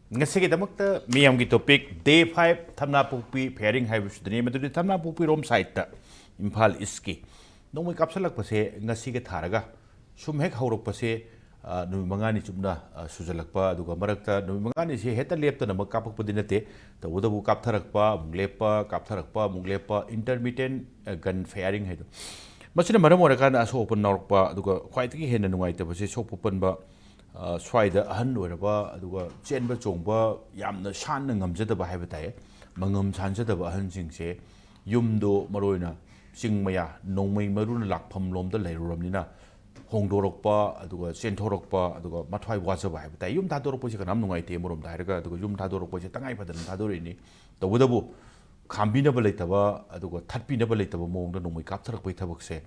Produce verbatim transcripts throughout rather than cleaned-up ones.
ꯉꯁꯤꯒꯤꯗꯃꯛꯇ ꯃꯤꯌꯥꯝꯒꯤ topic day five ꯊꯝꯅꯥꯄꯣꯛꯄꯤ firing ꯍꯥꯏꯕꯁꯤꯗꯅꯤ꯫ ꯃꯗꯨꯗꯤ ꯊꯝꯅꯥꯄꯣꯛꯄꯤꯔꯣꯝ side ꯇ ꯏꯝꯐꯥꯜ East ꯀꯤ ꯅꯣꯡꯃꯩ ꯀꯥꯞꯁꯤꯜꯂꯛꯄꯁꯦ ꯉꯁꯤꯒ ꯊꯥꯔꯒ ꯁꯨꯝ ꯍꯦꯛ ꯍꯧꯔꯛꯄꯁꯦ, ꯑ, ꯅꯨꯃꯤꯠ ꯃꯉꯥꯅꯤ ꯆꯨꯞꯅ, ꯑ, ꯁꯨꯖꯜꯂꯛꯄ, ꯑꯗꯨꯒ ꯃꯔꯛꯇ ꯅꯨꯃꯤꯠ ꯃꯉꯥꯅꯤꯁꯦ ꯍꯦꯛꯇ ꯂꯦꯞꯇꯅꯃꯛ ꯀꯥꯞꯄꯛꯄꯗꯤ ꯅꯠꯇꯦ꯫ ꯇꯧꯕꯇꯕꯨ ꯀꯥꯞꯊꯔꯛꯄ ꯑꯃꯨꯛ ꯂꯦꯞꯄ, ꯀꯥꯞꯊꯔꯛꯄ ꯑꯃꯨꯛ ꯂꯦꯞꯄ, intermittent, ꯑ, gun firing ꯍꯥꯏꯗꯣ꯫ ꯃꯁꯤꯅ ꯃꯔꯝ ꯑꯣꯏꯔꯀꯥꯟꯗ ꯑꯁꯣꯛ ꯑꯄꯟ ꯌꯥꯎꯔꯛꯄ, ꯑꯗꯨꯒ ꯈ꯭ꯋꯥꯏꯗꯒꯤ ꯍꯦꯟꯅ ꯅꯨꯡꯉꯥꯏꯇꯕꯁꯦ ꯁꯣꯛꯄ ꯄꯟꯕ, ꯑ, ꯁ꯭ꯋꯥꯏꯗ ꯑꯍꯟ ꯑꯣꯏꯔꯕ, ꯑꯗꯨꯒ ꯆꯦꯟꯕ ꯆꯣꯡꯕ ꯌꯥꯝꯅ ꯁꯥꯟꯅ ꯉꯝꯖꯗꯕ ꯍꯥꯏꯕ ꯇꯥꯏ, ꯃꯉꯝ ꯁꯥꯟꯖꯗꯕ ꯑꯍꯟꯁꯤꯡꯁꯦ ꯌꯨꯝꯗꯣ ꯃꯔꯨꯑꯣꯏꯅ ꯆꯤꯡ ꯃꯌꯥ, ꯅꯣꯡꯃꯩ ꯃꯔꯨꯅ ꯂꯥꯛꯐꯝ ꯂꯣꯝꯗ ꯂꯩꯔꯨꯔꯕꯅꯤꯅ ꯍꯣꯡꯗꯣꯔꯛꯄ, ꯑꯗꯨꯒ ꯆꯦꯟꯊꯣꯔꯛꯄ, ꯑꯗꯨꯒ ꯃꯊ꯭ꯋꯥꯏ ꯋꯥꯖꯕ ꯍꯥꯏꯕ ꯇꯥꯏ꯫ ꯌꯨꯝ ꯊꯥꯗꯣꯔꯛꯄꯁꯦ ꯀꯅꯥꯝ ꯅꯨꯡꯉꯥꯏꯇꯦ ꯑꯃꯔꯣꯝꯗ ꯍꯥꯏꯔꯒ, ꯑꯗꯨꯒ ꯌꯨꯝ ꯊꯥꯗꯣꯔꯛꯄꯁꯦ ꯇꯉꯥꯏ ꯐꯗꯅ ꯊꯥꯗꯣꯔꯛꯏꯅꯤ꯫ ꯇꯧꯕꯇꯕꯨ ꯈꯥꯝꯕꯤꯅꯕ ꯂꯩꯇꯕ, ꯑꯗꯨꯒ ꯊꯠꯄꯤꯅꯕ ꯂꯩꯇꯕ ꯃꯑꯣꯡꯗ ꯅꯣꯡꯃꯩ ꯀꯥꯞꯊꯔꯛꯄꯒꯤ ꯊꯕꯛꯁꯦ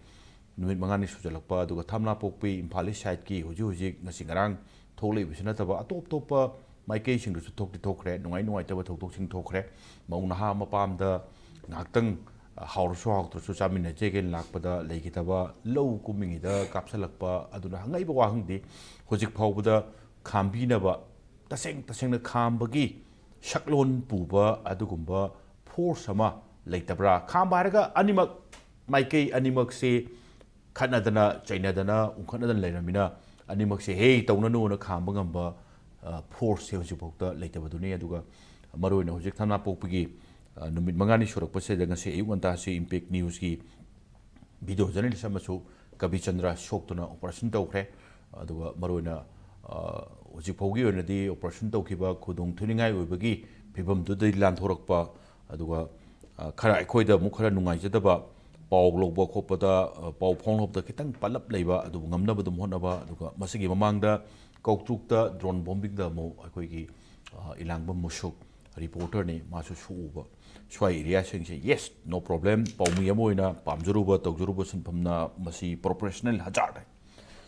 ꯅꯨꯃꯤꯠ ꯃꯉꯥꯅꯤ ꯁꯨꯖꯜꯂꯛꯄ, ꯑꯗꯨꯒ ꯊꯝꯅꯥꯄꯣꯛꯄꯤ, ꯏꯝꯐꯥꯜ East side ꯀꯤ ꯍꯧꯖꯤꯛ ꯍꯧꯖꯤꯛ ꯉꯁꯤ ꯉꯔꯥꯡ ꯊꯣꯛꯂꯛꯏꯕꯁꯤ ꯅꯠꯇꯕ ꯑꯇꯣꯞ ꯑꯇꯣꯞꯄ ꯃꯥꯏꯀꯩꯁꯤꯡꯗꯁꯨ ꯊꯣꯛꯇꯤ ꯊꯣꯛꯈ꯭ꯔꯦ, ꯅꯨꯡꯉꯥꯏ ꯅꯨꯡꯉꯥꯏꯇꯕ ꯊꯧꯗꯣꯛꯁꯤꯡ ꯊꯣꯛꯈ꯭ꯔꯦ꯫ ꯃꯧ ꯅꯍꯥ ꯑꯃ ꯄꯥꯝꯗ ꯉꯥꯏꯍꯥꯛꯇꯪ, ꯑ, ꯍꯥꯎꯔꯁꯨ ꯍꯥꯎꯇ꯭ꯔꯁꯨ ꯆꯥꯃꯤꯟꯅꯖꯦꯒꯦꯅ ꯂꯥꯛꯄꯗ ꯂꯩꯈꯤꯗꯕ, ꯂꯧ ꯀꯨꯝꯃꯤꯉꯩꯗ ꯀꯥꯞꯁꯤꯜꯂꯛꯄ, ꯑꯗꯨꯅ ꯍꯪꯉꯛꯏꯕ ꯋꯥꯍꯪꯗꯤ ꯍꯧꯖꯤꯛ ꯐꯥꯎꯕꯗ ꯈꯥꯝꯕꯤꯅꯕ, ꯇꯁꯦꯡ ꯇꯁꯦꯡꯅ ꯈꯥꯝꯕꯒꯤ ꯁꯛꯂꯣꯟ ꯄꯨꯕ ꯑꯗꯨꯒꯨꯝꯕ force ꯑꯃ ꯂꯩꯇꯕ꯭ꯔꯥ? ꯈꯥꯝꯕ ꯍꯥꯏꯔꯒ ꯑꯅꯤꯃꯛ, ꯃꯥꯏꯀꯩ ꯑꯅꯤꯃꯛꯁꯤ ꯈꯠꯅꯗꯅ ꯆꯩꯅꯗꯅ ꯎꯪꯈꯠꯅꯗꯅ ꯂꯩꯔꯝꯃꯤꯅ ꯑꯅꯤꯃꯛꯁꯦ ꯍꯦ ꯇꯧꯅꯅꯨꯅ ꯈꯥꯝꯕ ꯉꯝꯕ, ꯑ, force ꯁꯦ ꯍꯧꯖꯤꯛꯐꯥꯎꯗ ꯂꯩꯇꯕꯗꯨꯅꯤ꯫ ꯑꯗꯨꯒ ꯃꯔꯨꯑꯣꯏꯅ ꯍꯧꯖꯤꯛ ꯊꯝꯅꯥꯄꯣꯛꯄꯤꯒꯤ, ꯑ, ꯅꯨꯃꯤꯠ ꯃꯉꯥꯅꯤ ꯁꯨꯔꯛꯄꯁꯤꯗ ꯉꯁꯤ ꯑꯌꯨꯛ ꯉꯟꯇꯥꯁꯤ Impact News ꯀꯤ video journalist ꯑꯃꯁꯨ ꯀꯕꯤꯆꯟꯗ꯭ꯔ ꯁꯣꯛꯇꯨꯅ operation ꯇꯧꯈ꯭ꯔꯦ꯫ ꯑꯗꯨꯒ ꯃꯔꯨꯑꯣꯏꯅ, ꯑ, ꯍꯧꯖꯤꯛ ꯐꯥꯎꯒꯤ ꯑꯣꯏꯅꯗꯤ operation ꯇꯧꯈꯤꯕ ꯈꯨꯗꯣꯡ ꯊꯤꯅꯤꯡꯉꯥꯏ ꯑꯣꯏꯕꯒꯤ ꯐꯤꯕꯝꯗꯨꯗꯒꯤ ꯂꯥꯟꯊꯣꯔꯛꯄ, ꯑꯗꯨꯒ, ꯑ, ꯈꯔ ꯑꯩꯈꯣꯏꯗ ꯑꯃꯨꯛ ꯈꯔ ꯅꯨꯡꯉꯥꯏꯖꯗꯕ ꯄꯥꯎ ꯂꯧꯕ ꯈꯣꯠꯄꯗ, ꯑ, ꯄꯥꯎ ꯐꯥꯎꯅꯕꯗ ꯈꯤꯇꯪ ꯄꯜꯂꯞ ꯂꯩꯕ, ꯑꯗꯨꯕꯨ ꯉꯝꯅꯕ ꯑꯗꯨꯝ ꯍꯣꯠꯅꯕ꯫ ꯑꯗꯨꯒ ꯃꯁꯤꯒꯤ ꯃꯃꯥꯡꯗ ꯀꯧꯇ꯭ꯔꯨꯛꯇ drone bombing ꯗ ꯑꯃꯨꯛ ꯑꯩꯈꯣꯏꯒꯤ, ꯑ, ꯏꯂꯥꯡꯕꯝ ꯃꯨꯁꯨꯛ reporter ꯅꯤ, ꯃꯥꯁꯨ ꯁꯣꯛꯎꯕ꯫ ꯁ꯭ꯋꯥꯏ area ꯁꯤꯡꯁꯦ, yes, no problem, ꯄꯥꯎꯃꯤ ꯑꯃ ꯑꯣꯏꯅ ꯄꯥꯝꯖꯔꯨꯕ ꯇꯧꯖꯔꯨꯕ ꯁꯤꯟꯐꯝꯅ ꯃꯁꯤ professional hazard ꯍꯥꯏ꯫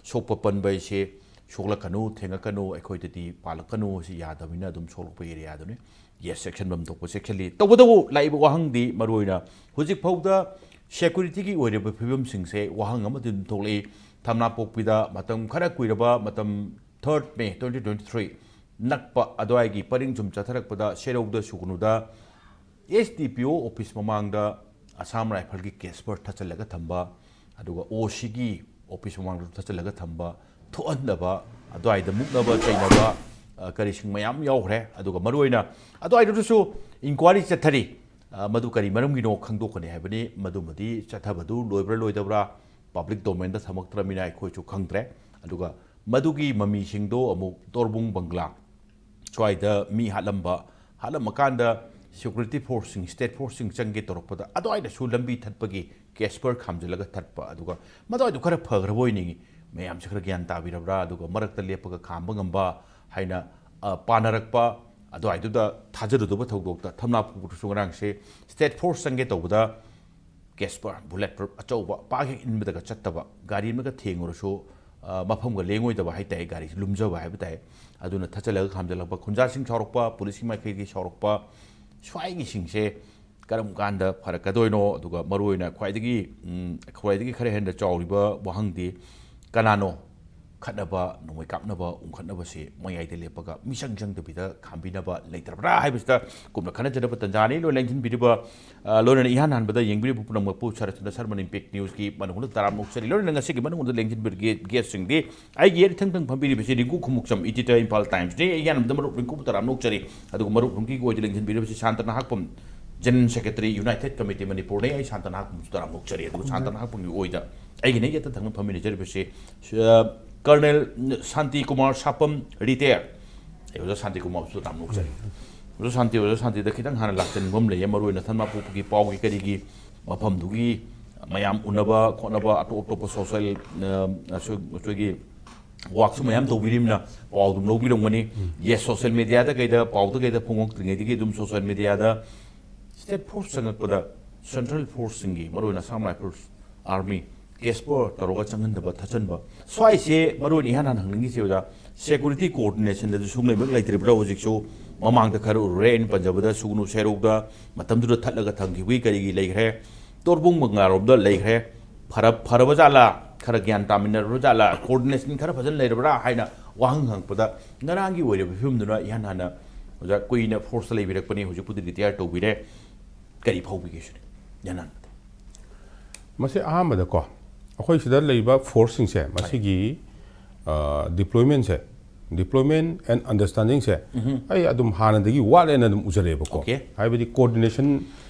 ꯁꯣꯛꯄ ꯄꯟꯕ ꯍꯥꯏꯁꯦ ꯁꯣꯛꯂꯛꯀꯅꯨ, ꯊꯦꯡꯉꯛꯀꯅꯨ, ꯑꯩꯈꯣꯏꯗꯗꯤ ꯄꯥꯜꯂꯛꯀꯅꯨ, ꯑꯁꯤ ꯌꯥꯗꯕꯅꯤꯅ ꯑꯗꯨꯝ ꯁꯣꯛꯂꯛꯄ area ꯗꯨꯅꯤ꯫ Yes, ꯆꯦꯛꯁꯤꯟꯐꯝ ꯊꯣꯛꯄ ꯆꯦꯛꯁꯤꯜꯂꯤ꯫ ꯇꯧꯕꯇꯕꯨ ꯂꯥꯛꯏꯕ ꯋꯥꯍꯪꯗꯤ ꯃꯔꯨꯑꯣꯏꯅ ꯍꯧꯖꯤꯛ ꯐꯥꯎꯗ security ꯒꯤ ꯑꯣꯏꯔꯤꯕ ꯐꯤꯕꯝꯁꯤꯡꯁꯦ ꯋꯥꯍꯪ ꯑꯃꯗꯤ ꯑꯗꯨꯝ ꯊꯣꯛꯂꯛꯏ꯫ ꯊꯝꯅꯥꯄꯣꯛꯄꯤꯗ ꯃꯇꯝ ꯈꯔ ꯀꯨꯏꯔꯕ ꯃꯇꯝ, third May twenty twenty three ꯅꯛꯄ ꯑꯗꯨꯋꯥꯏꯒꯤ ꯄꯔꯤꯡ ꯁꯨꯝ ꯆꯠꯊꯔꯛꯄꯗ ꯁꯦꯔꯧꯗ ꯁꯨꯒꯅꯨꯗ ꯑꯦꯁ ꯗꯤ ꯄꯤ ꯑꯣ ꯑꯣꯐꯤꯁ ꯃꯃꯥꯡꯗ ꯑꯁꯥꯝ ꯔꯥꯏꯐꯜꯒꯤ ꯀꯦꯁꯄꯔ ꯊꯠꯆꯜꯂꯒ ꯊꯝꯕ, ꯑꯗꯨꯒ ꯑꯣ ꯁꯤꯒꯤ ꯑꯣꯐꯤꯁ ꯃꯃꯥꯡꯗꯁꯨ ꯊꯠꯆꯜꯂꯒ ꯊꯝꯕ, ꯊꯣꯛꯍꯟꯗꯕ, ꯑꯗꯨꯋꯥꯏꯗ ꯃꯨꯛꯅꯕ ꯆꯩꯅꯕ, ꯑ, ꯀꯔꯤꯁꯤꯡ ꯃꯌꯥꯝ ꯌꯥꯎꯈ꯭ꯔꯦ꯫ ꯑꯗꯨꯒ ꯃꯔꯨꯑꯣꯏꯅ ꯑꯗꯨꯋꯥꯏꯗꯨꯗꯁꯨ ꯏꯟꯀ꯭ꯋꯥꯏꯔꯤ ꯆꯠꯊꯔꯤ꯫ ꯑ, ꯃꯗꯨ ꯀꯔꯤ ꯃꯔꯝꯒꯤꯅꯣ ꯈꯪꯗꯣꯛꯀꯅꯤ ꯍꯥꯏꯕꯅꯤ꯫ ꯃꯗꯨꯃꯗꯤ ꯆꯠꯊꯕꯗꯨ ꯂꯣꯏꯕ꯭ꯔꯥ ꯂꯣꯏꯗꯕ꯭ꯔꯥ ꯄꯕ꯭ꯂꯤꯛ ꯗꯣꯃꯦꯟꯗ ꯊꯝꯃꯛꯇ꯭ꯔꯕꯅꯤꯅ ꯑꯩꯈꯣꯏꯁꯨ ꯈꯪꯗ꯭ꯔꯦ꯫ ꯑꯗꯨꯒ ꯃꯗꯨꯒꯤ ꯃꯃꯤꯁꯤꯡꯗꯣ ꯑꯃꯨꯛ ꯇꯣꯔꯕꯨꯡ ꯕꯪꯒ꯭ꯂꯥ ꯁ꯭ꯋꯥꯏꯗ ꯃꯤ ꯍꯥꯠꯂꯝꯕ, ꯍꯥꯠꯂꯝꯃꯀꯥꯟꯗ ꯁꯦꯀ꯭ꯌꯨꯔꯤꯇꯤ ꯐꯣꯔꯁꯁꯤꯡ, ꯁ꯭ꯇꯦꯠ ꯐꯣꯔꯁꯁꯤꯡ ꯆꯪꯒꯦ ꯇꯧꯔꯛꯄꯗ ꯑꯗꯨꯋꯥꯏꯗꯁꯨ ꯂꯝꯕꯤ ꯊꯠꯄꯒꯤ ꯀꯦꯁꯄꯔ ꯈꯥꯝꯖꯤꯜꯂꯒ ꯊꯠꯄ, ꯑꯗꯨꯒ ꯃꯗꯨꯋꯥꯏꯗꯨ ꯈꯔ ꯐꯈ꯭ꯔꯕ ꯑꯣꯏꯅꯤꯡꯉꯤ꯫ ꯃꯌꯥꯝꯁꯦ ꯈꯔ ꯒ꯭ꯌꯥꯟ ꯇꯥꯕꯤꯔꯕ꯭ꯔꯥ? ꯑꯗꯨꯒ ꯃꯔꯛꯇ ꯂꯦꯞꯄꯒ ꯈꯥꯝꯕ ꯉꯝꯕ ꯍꯥꯏꯅ, ꯑ, ꯄꯥꯅꯔꯛꯄ, ꯑꯗꯨꯋꯥꯏꯗꯨꯗ ꯊꯥꯖꯔꯨꯗꯕ ꯊꯧꯗꯣꯛꯇ ꯊꯝꯅꯥ ꯐꯨꯕꯗꯁꯨ ꯉꯔꯥꯡꯁꯦ ꯁ꯭ꯇꯦꯠ ꯐꯣꯔꯁ ꯆꯪꯒꯦ ꯇꯧꯕꯗ ꯀꯦꯁꯄꯔ ꯕꯨꯂꯦꯠ ꯄ꯭ꯔꯨꯐ ꯑꯆꯧꯕ ꯄꯥꯛ ꯍꯦꯛ ꯏꯟꯕꯗꯒ ꯆꯠꯇꯕ, ꯒꯥꯔꯤ ꯑꯃꯒ ꯊꯦꯡꯉꯨꯔꯁꯨ, ꯑ, ꯃꯐꯝꯒ ꯂꯦꯡꯉꯣꯏꯗꯕ ꯍꯥꯏ ꯇꯥꯏ, ꯒꯥꯔꯤꯁꯤ ꯂꯨꯝꯖꯕ ꯍꯥꯏꯕ ꯇꯥꯏ꯫ ꯑꯗꯨꯅ ꯊꯠꯆꯜꯂꯒ ꯈꯥꯝꯖꯜꯂꯛꯄ, ꯈꯨꯟꯖꯥꯁꯤꯡ ꯁꯥꯎꯔꯛꯄ, ꯄꯨꯂꯤꯁꯀꯤ ꯃꯥꯏꯀꯩꯗꯒꯤ ꯁꯥꯎꯔꯛꯄ, ꯁ꯭ꯋꯥꯏꯒꯤꯁꯤꯡꯁꯦ ꯀꯔꯝ ꯀꯥꯟꯗ ꯐꯔꯛꯀꯗꯣꯏꯅꯣ? ꯑꯗꯨꯒ ꯃꯔꯨꯑꯣꯏꯅ ꯈ꯭ꯋꯥꯏꯗꯒꯤ, ꯎꯝ, ꯈ꯭ꯋꯥꯏꯗꯒꯤ ꯈꯔ ꯍꯦꯟꯅ ꯆꯥꯎꯔꯤꯕ ꯋꯥꯍꯪꯗꯤ ꯀꯅꯥꯅꯣ ꯈꯠꯅꯕ, ꯅꯣꯡꯃꯩ ꯀꯥꯞꯅꯕ, ꯎꯪꯈꯠꯅꯕꯁꯤ ꯃꯌꯥꯏꯗ ꯂꯦꯞꯄꯒ ꯃꯤꯆꯪ ꯆꯪꯗꯕꯤꯗ ꯈꯥꯝꯕꯤꯅꯕ ꯂꯩꯇ꯭ꯔꯕ꯭ꯔꯥ ꯍꯥꯏꯕꯁꯤꯗ ꯀꯨꯞꯅ ꯈꯟꯅꯖꯅꯕ ꯇꯟꯖꯥꯅꯤ꯫ ꯂꯣꯏ ꯂꯦꯡꯁꯤꯟꯕꯤꯔꯤꯕ, ꯑ, ꯂꯣꯏꯅꯅ ꯏꯍꯥꯟ ꯍꯥꯟꯕꯗ ꯌꯦꯡꯕꯤꯔꯤꯕ ꯄꯨꯝꯅꯃꯛꯄꯨ ꯁꯔꯠꯆꯟꯗ꯭ꯔ ꯁꯔꯃꯟ ꯏꯝꯄꯦꯛ ꯅ꯭ꯌꯨꯁꯀꯤ ꯃꯅꯨꯡꯗ ꯇꯔꯥꯝꯅ ꯑꯣꯛꯆꯔꯤ꯫ ꯂꯣꯏꯅꯅ ꯉꯁꯤꯒꯤ ꯃꯅꯨꯡꯗ ꯂꯦꯡꯁꯤꯟꯕꯤꯔꯤꯕ ꯒꯦꯁꯁꯤꯡꯗꯤ ꯑꯩꯒꯤ ꯌꯦꯠ ꯏꯊꯪ ꯊꯪ ꯐꯝꯕꯤꯔꯤꯕꯁꯤ ꯔꯤꯡꯀꯨ ꯈꯨꯃꯨꯛꯆꯝ, editor, ꯏꯝꯐꯥꯜ ꯇꯥꯏꯝꯁꯅꯤ꯫ ꯑꯩꯒꯤ ꯏꯌꯥꯝꯕꯗ ꯃꯔꯨꯞ ꯔꯤꯡꯀꯨꯕꯨ ꯇꯔꯥꯝꯅ ꯑꯣꯛꯆꯔꯤ꯫ ꯑꯗꯨꯒ ꯃꯔꯨꯞ ꯔꯤꯡꯀꯨꯒꯤ ꯑꯣꯏꯗ ꯂꯦꯡꯁꯤꯟꯕꯤꯔꯤꯕꯁꯤ ꯁꯥꯟꯇ ꯅꯍꯥꯛꯄꯝ, General Secretary, United Committee ꯃꯅꯤꯄꯨꯔꯅꯤ꯫ ꯑꯩ ꯁꯥꯟꯇ ꯅꯍꯥꯛꯄꯝꯁꯨ ꯇꯔꯥꯝꯅ ꯑꯣꯛꯆꯔꯤ꯫ ꯑꯗꯨꯒ ꯁꯥꯟꯇ ꯅꯍꯥꯛꯄꯝꯒꯤ ꯑꯣꯏꯗ ꯑꯩꯒꯤ ꯅꯦꯛ ꯌꯦꯠꯇ ꯊꯪꯅ ꯐꯝꯃꯤꯟꯅꯖꯔꯤꯕꯁꯤ, ꯑ, ꯀꯔꯅꯦꯜ ꯁꯥꯟꯇꯤ ꯀꯨꯃꯥꯔ ꯁꯥꯄꯝ, retired꯫ ꯑꯩ ꯑꯣꯖꯥ ꯁꯥꯟꯇꯤ ꯀꯨꯃꯥꯔꯁꯨ ꯇꯔꯥꯝꯅ ꯑꯣꯛꯆꯔꯤ꯫ ꯑꯣꯖꯥ ꯁꯥꯟꯇꯤ, ꯑꯣꯖꯥ ꯁꯥꯟꯇꯤꯗ ꯈꯤꯇꯪ ꯍꯥꯟꯅ ꯂꯥꯛꯆꯅꯤꯡꯕ ꯑꯃ ꯂꯩꯌꯦ꯫ ꯃꯔꯨꯑꯣꯏꯅ ꯊꯝꯅꯥ ꯄꯣꯛꯄꯒꯤ ꯄꯥꯎꯒꯤ ꯀꯔꯤꯒꯤ ꯃꯐꯝꯗꯨꯒꯤ ꯃꯌꯥꯝ ꯎꯅꯕ ꯈꯣꯠꯅꯕ, ꯑꯇꯣꯞ ꯑꯇꯣꯞꯄ social, ꯑ, ꯑꯁꯣꯏ-, ꯑꯁꯣꯏꯒꯤ workꯁꯨ ꯃꯌꯥꯝ ꯇꯧꯕꯤꯔꯤꯕꯅꯤꯅ ꯄꯥꯎ ꯑꯗꯨꯝ ꯂꯧꯕꯤꯔꯝꯒꯅꯤ꯫ Yes, social mediaꯗ ꯀꯩꯗ, ꯄꯥꯎꯗ ꯀꯩꯗ ꯐꯣꯡꯉꯛꯇ꯭ꯔꯤꯉꯩꯗꯒꯤ ꯑꯗꯨꯝ social mediaꯗ state force ꯆꯪꯉꯛꯄꯗ central forceꯁꯤꯡꯒꯤ, ꯃꯔꯨꯑꯣꯏꯅ Assam Rifles, Army, ꯀꯦꯁꯄꯔ ꯇꯧꯔꯒ ꯆꯪꯍꯟꯗꯕ, ꯊꯠꯆꯟꯕ, ꯁ꯭ꯋꯥꯏꯁꯦ ꯃꯔꯨꯑꯣꯏꯅ ꯏꯍꯥꯟ ꯍꯥꯟꯅ ꯍꯪꯅꯤꯡꯉꯤꯁꯦ ꯑꯣꯖꯥ, security coordinationꯗꯁꯨ ꯁꯨꯡꯂꯩꯃꯛ ꯂꯩꯇ꯭ꯔꯤꯕ꯭ꯔꯥ? ꯍꯧꯖꯤꯛꯁꯨ ꯃꯃꯥꯡꯗ ꯈꯔ ꯎꯔꯨꯔꯦ, ꯑꯩꯅ ꯄꯟꯖꯕꯗ ꯁꯨꯒꯅꯨ ꯁꯦꯔꯧꯗ ꯃꯇꯝꯗꯨꯗ ꯊꯠꯂꯒ ꯊꯝꯈꯤꯕꯒꯤ ꯀꯔꯤꯒꯤ ꯂꯩꯈ꯭ꯔꯦ, ꯇꯣꯔꯕꯨꯡ ꯕꯪꯒ꯭ꯂꯥꯔꯣꯝꯗ ꯂꯩꯈ꯭ꯔꯦ, ꯐꯔ-, ꯐꯔꯕ ꯖꯥꯠꯂꯥ, ꯈꯔ ꯒ꯭ꯌꯥꯟ ꯇꯥꯃꯤꯟꯅꯔꯕ ꯖꯥꯠꯂꯥ, coordination ꯈꯔ ꯐꯖꯅ ꯂꯩꯔꯕ꯭ꯔꯥ ꯍꯥꯏꯅ ꯋꯥꯍꯪ ꯍꯪꯉꯛꯄꯗ ꯉꯔꯥꯡꯒꯤ ꯑꯣꯏꯔꯤꯕ ꯐꯤꯕꯝꯗꯨꯅ ꯏꯍꯥꯟ ꯍꯥꯟꯅ ꯑꯣꯖꯥ ꯀꯨꯏꯅ ꯐꯣꯔꯁꯇ ꯂꯩꯕꯤꯔꯛꯄꯅꯤ, ꯍꯧꯖꯤꯛꯄꯨꯗꯤ ꯔꯤꯇꯥꯌꯔ ꯇꯧꯕꯤꯔꯦ, ꯀꯔꯤ ꯐꯥꯎꯕꯤꯒꯦ ꯁꯤꯅꯤ ꯏꯍꯥꯟ ꯍꯥꯟꯕꯗ? ꯃꯁꯤ ꯑꯍꯥꯟꯕꯗꯀꯣ, ꯑꯩꯈꯣꯏ ꯁꯤꯗ ꯂꯩꯔꯤꯕ ꯐꯣꯔꯁꯁꯤꯡꯁꯦ ꯃꯁꯤꯒꯤ ꯗꯤꯄ꯭ꯂꯣꯏꯃꯦꯟꯁꯦ, ꯗꯤꯄ꯭ꯂꯣꯏꯃꯦꯟ ꯑꯦꯟ ꯑꯟꯗꯔꯁꯇꯦꯟꯗꯤꯡꯁꯦ ꯑꯩ ꯑꯗꯨꯝ ꯍꯥꯟꯅꯗꯒꯤ ꯋꯥꯠꯂꯦꯅ ꯑꯗꯨꯝ ꯎꯖꯔꯦꯕꯀꯣ꯫ Okay. ꯍꯥꯏꯕꯗꯤ ꯀꯣꯑꯣꯔꯗꯤꯅꯦꯁꯟ,